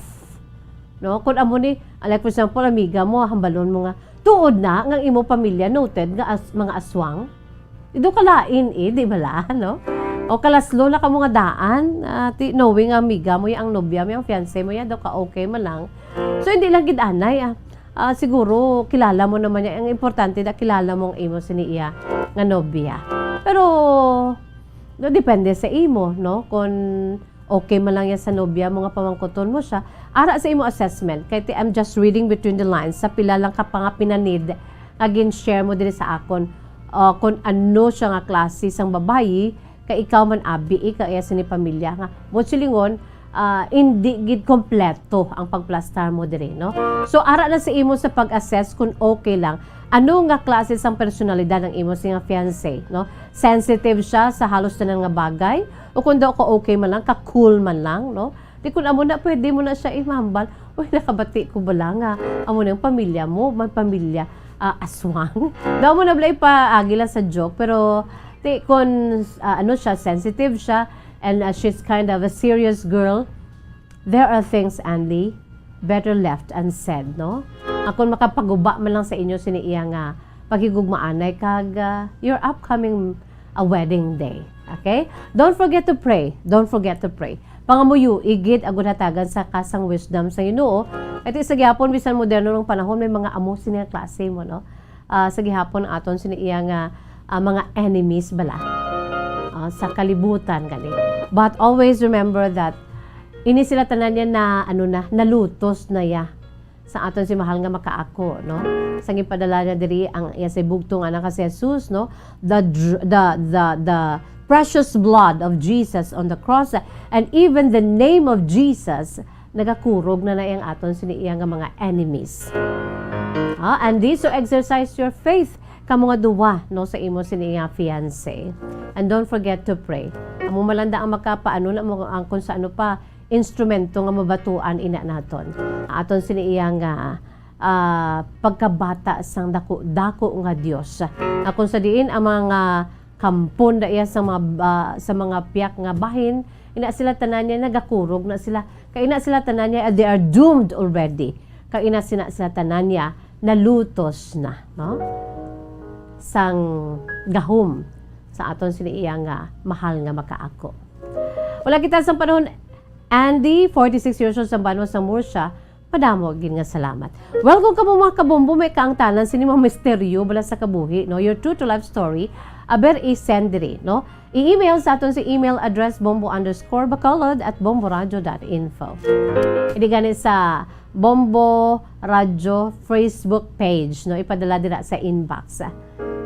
no? Kung amo ni, like, for example, amiga mo, hambalon mo nga, tuod na nga ang imo pamilya noted nga as-, mga aswang? Ido ka lain, eh, di ba la, no? O kalaslo na kamo nga daan, ah, ti, knowing nga amiga mo ya, ang nobya mo ya, ang fiancé mo ya, daw ka okay man lang. So, hindi lang gid anay, ah. Ah, siguro, kilala mo naman niya. Ang importante na kilala mo ang imo sini iya nga nobya. Pero, no, depende sa imo, no? Kung okay man lang yan sa nobya mo nga pamangkuton mo siya, ara sa imo assessment. Kay ti, I'm just reading between the lines sa pila lang ka mga pinanid nga gin-share mo diri sa akon. Ah, kung ano siya nga klase sang babayi, kay ikaw man abi, ikaw iya sini pamilya nga. Buot silingon, ah, hindi gid kompleto ang pagplastar mo diri, no? So, ara na sa imo sa pag-assess kung okay lang. Ano nga klase sang personalidad ang imo sini nga fiancé, no? Sensitive siya sa halos tanan nga bagay? O kung daw ka okay man lang, ka cool man lang, no? Di kun amo na, pwede mo na siya ihambal, "Uy, nakabati ko bala nga amo nang pamilya mo, may pamilya, ah, aswang." Daw mo na bala ipaagi lang sa joke, pero di kun, ah, ano siya, sensitive siya, and, ah, she's kind of a serious girl, there are things, Andy, better left unsaid, no? Akon makapaguba man lang sa inyo sini iya nga paghigugmaanay kag, ah, your upcoming, ah, wedding day. Okay? Don't forget to pray. Don't forget to pray. Pangamuyo, igid, agud hatagan sa kasang wisdom sa Ginoo. Ito sa gihapon, bisan moderno ng panahon, may mga amo sini nga klase mo, no? Ah, sa gihapon, aton sini iya nga, ah, mga enemies bala. Ah, sa kalibutan, gani. But always remember that ini sila tanan niya na, ano na, nalutos na ya sa aton si mahal nga makaako, no? Sa gipadala niya diri ang iya sa bugtong anak nga si Jesus, no? The dr-, the, the, the precious blood of Jesus on the cross, and even the name of Jesus, nagakurog na na ang aton sini iya nga mga enemies. Ah, and this, so exercise your faith, kamo nga duwa, no, sa imo sini iya fiancé. And don't forget to pray. Amo malanda ang makapaano na mo ang kung sa ano pa, instrumento nga mabatuan ina naton. Aton sini iya nga, ah, pagkabata sang dako-dako nga Dios. Nga kung sa diin ang mga kampon da iya sa mga, ah, sa mga piyak nga bahin, ina sila tanan niya nagakurog na sila. Kay ina sila tanan niya, they are doomed already. Kay ina sina sila tanan niya nalutos na, no? Sang gahom sa aton sini iya nga mahal nga makaako. Wala kita sa panahon, Andy, forty-six years old, sa banwa sa Murcia, madamo gid nga salamat. Well, kung kamo mga kabombo, may kaangtanan sini mga misteryo bala sa kabuhi, no? Your true to life story, aber i-send diri, no? I-email sa aton sa email address, bombo underscore bacolod at bomboradio dot info. Hindi gani sa Bombo Radio Facebook page, no? Ipadala dira sa inbox.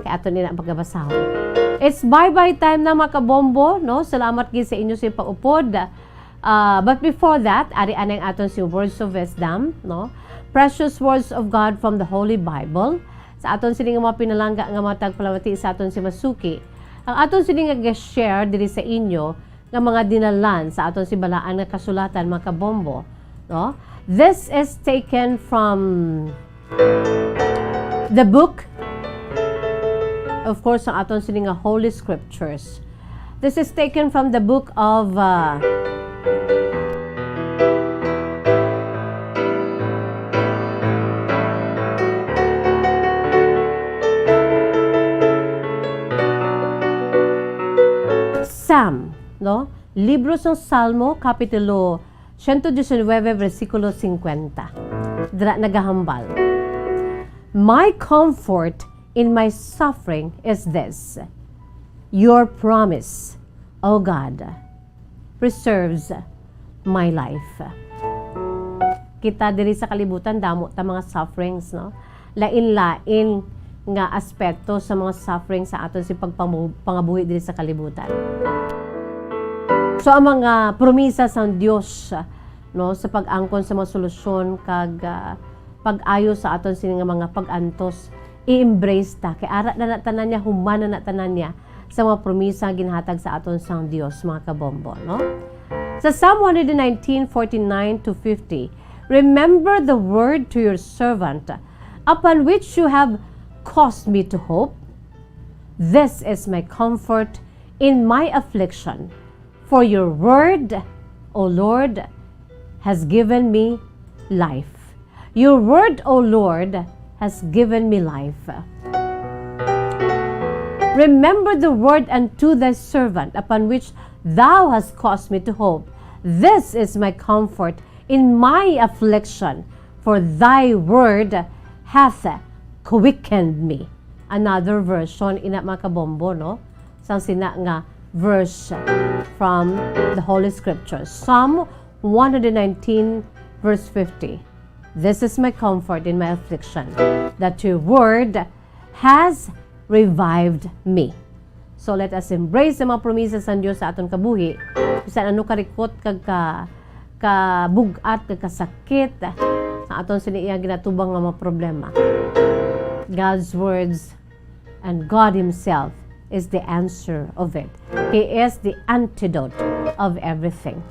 Kay ato nila ang pagkabasahon. It's bye-bye time na, mga kabombo, no? Salamat gid sa inyo sa pag-upod. Ah, but before that, ari anay ang aton si Words of Wisdom, no? Precious Words of God from the Holy Bible. Sa aton sini nga mga pinalangga nga mga tagpalamati sa aton si Masuki. Ang aton sini nga ga-share diri sa inyo nga mga dinalan sa aton si balaan nga kasulatan, mga kabombo, no? This is taken from the book, of course, ang aton sini nga Holy Scriptures. This is taken from the book of, uh, Psalm, no? Libro sang Salmo, Kapitulo siyento disinwebe, bersikulo singkwenta. Dira nagahambal, "My comfort in my suffering is this, your promise, O God, preserves my life." Kita diri sa kalibutan, damo ta mga sufferings, no? Lain-lain nga aspeto sa mga suffering sa aton si pagpamu-, pangabuhi diri sa kalibutan. So, ang mga promisa sang Dios, no, sa pag-angkon sa mga solusyon kag, ah, pag-ayo sa aton sini nga mga pag-antos, i-embrace ta. Kay ara na na tanan niya, human na na tanan niya sa mga promisa nga ginhatag sa aton sang Dios, mga kabombo, no? Sa Psalm one hundred nineteen, forty-nine to fifty, "Remember the word to your servant, upon which you have caused me to hope. This is my comfort in my affliction, for your word, O Lord, has given me life. Your word, O Lord, has given me life. Remember the word unto thy servant, upon which thou hast caused me to hope. This is my comfort in my affliction, for thy word hath quickened me." Another version, ina, mga kabombo, no? Sang sina nga verse from the Holy Scriptures. Psalm one hundred nineteen, verse fifty. "This is my comfort in my affliction, that your word has revived me." So, let us embrace ang mga promisa sang Dios sa aton kabuhi. Bisan ano karikot kag ka, kabug-at kag kasakit sa aton sini iyang ginatubang nga mga problema, God's words and God Himself is the answer of it. He is the antidote of everything.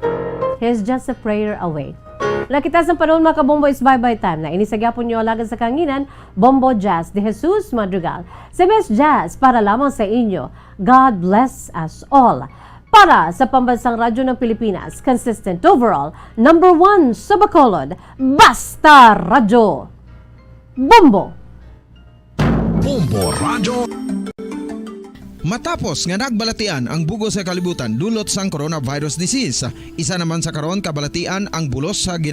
He is just a prayer away. Wala kita sang panahon, mga kabombo, is bye-bye time na. Ini sa gyapon niyo alagad sa kanginan, Bombo Jazz de Jesus Madrigal. Si Miss Jazz para lamang sa inyo. God bless us all. Para sa Pambansang Radyo ng Pilipinas, consistent overall, number one sa Bacolod, Basta Radyo. Bombo! Bombo Radyo. Matapos nga nagbalatian ang bug-os nga kalibutan dulot sang coronavirus disease, isa naman sa karon kabalatian ang bulos sa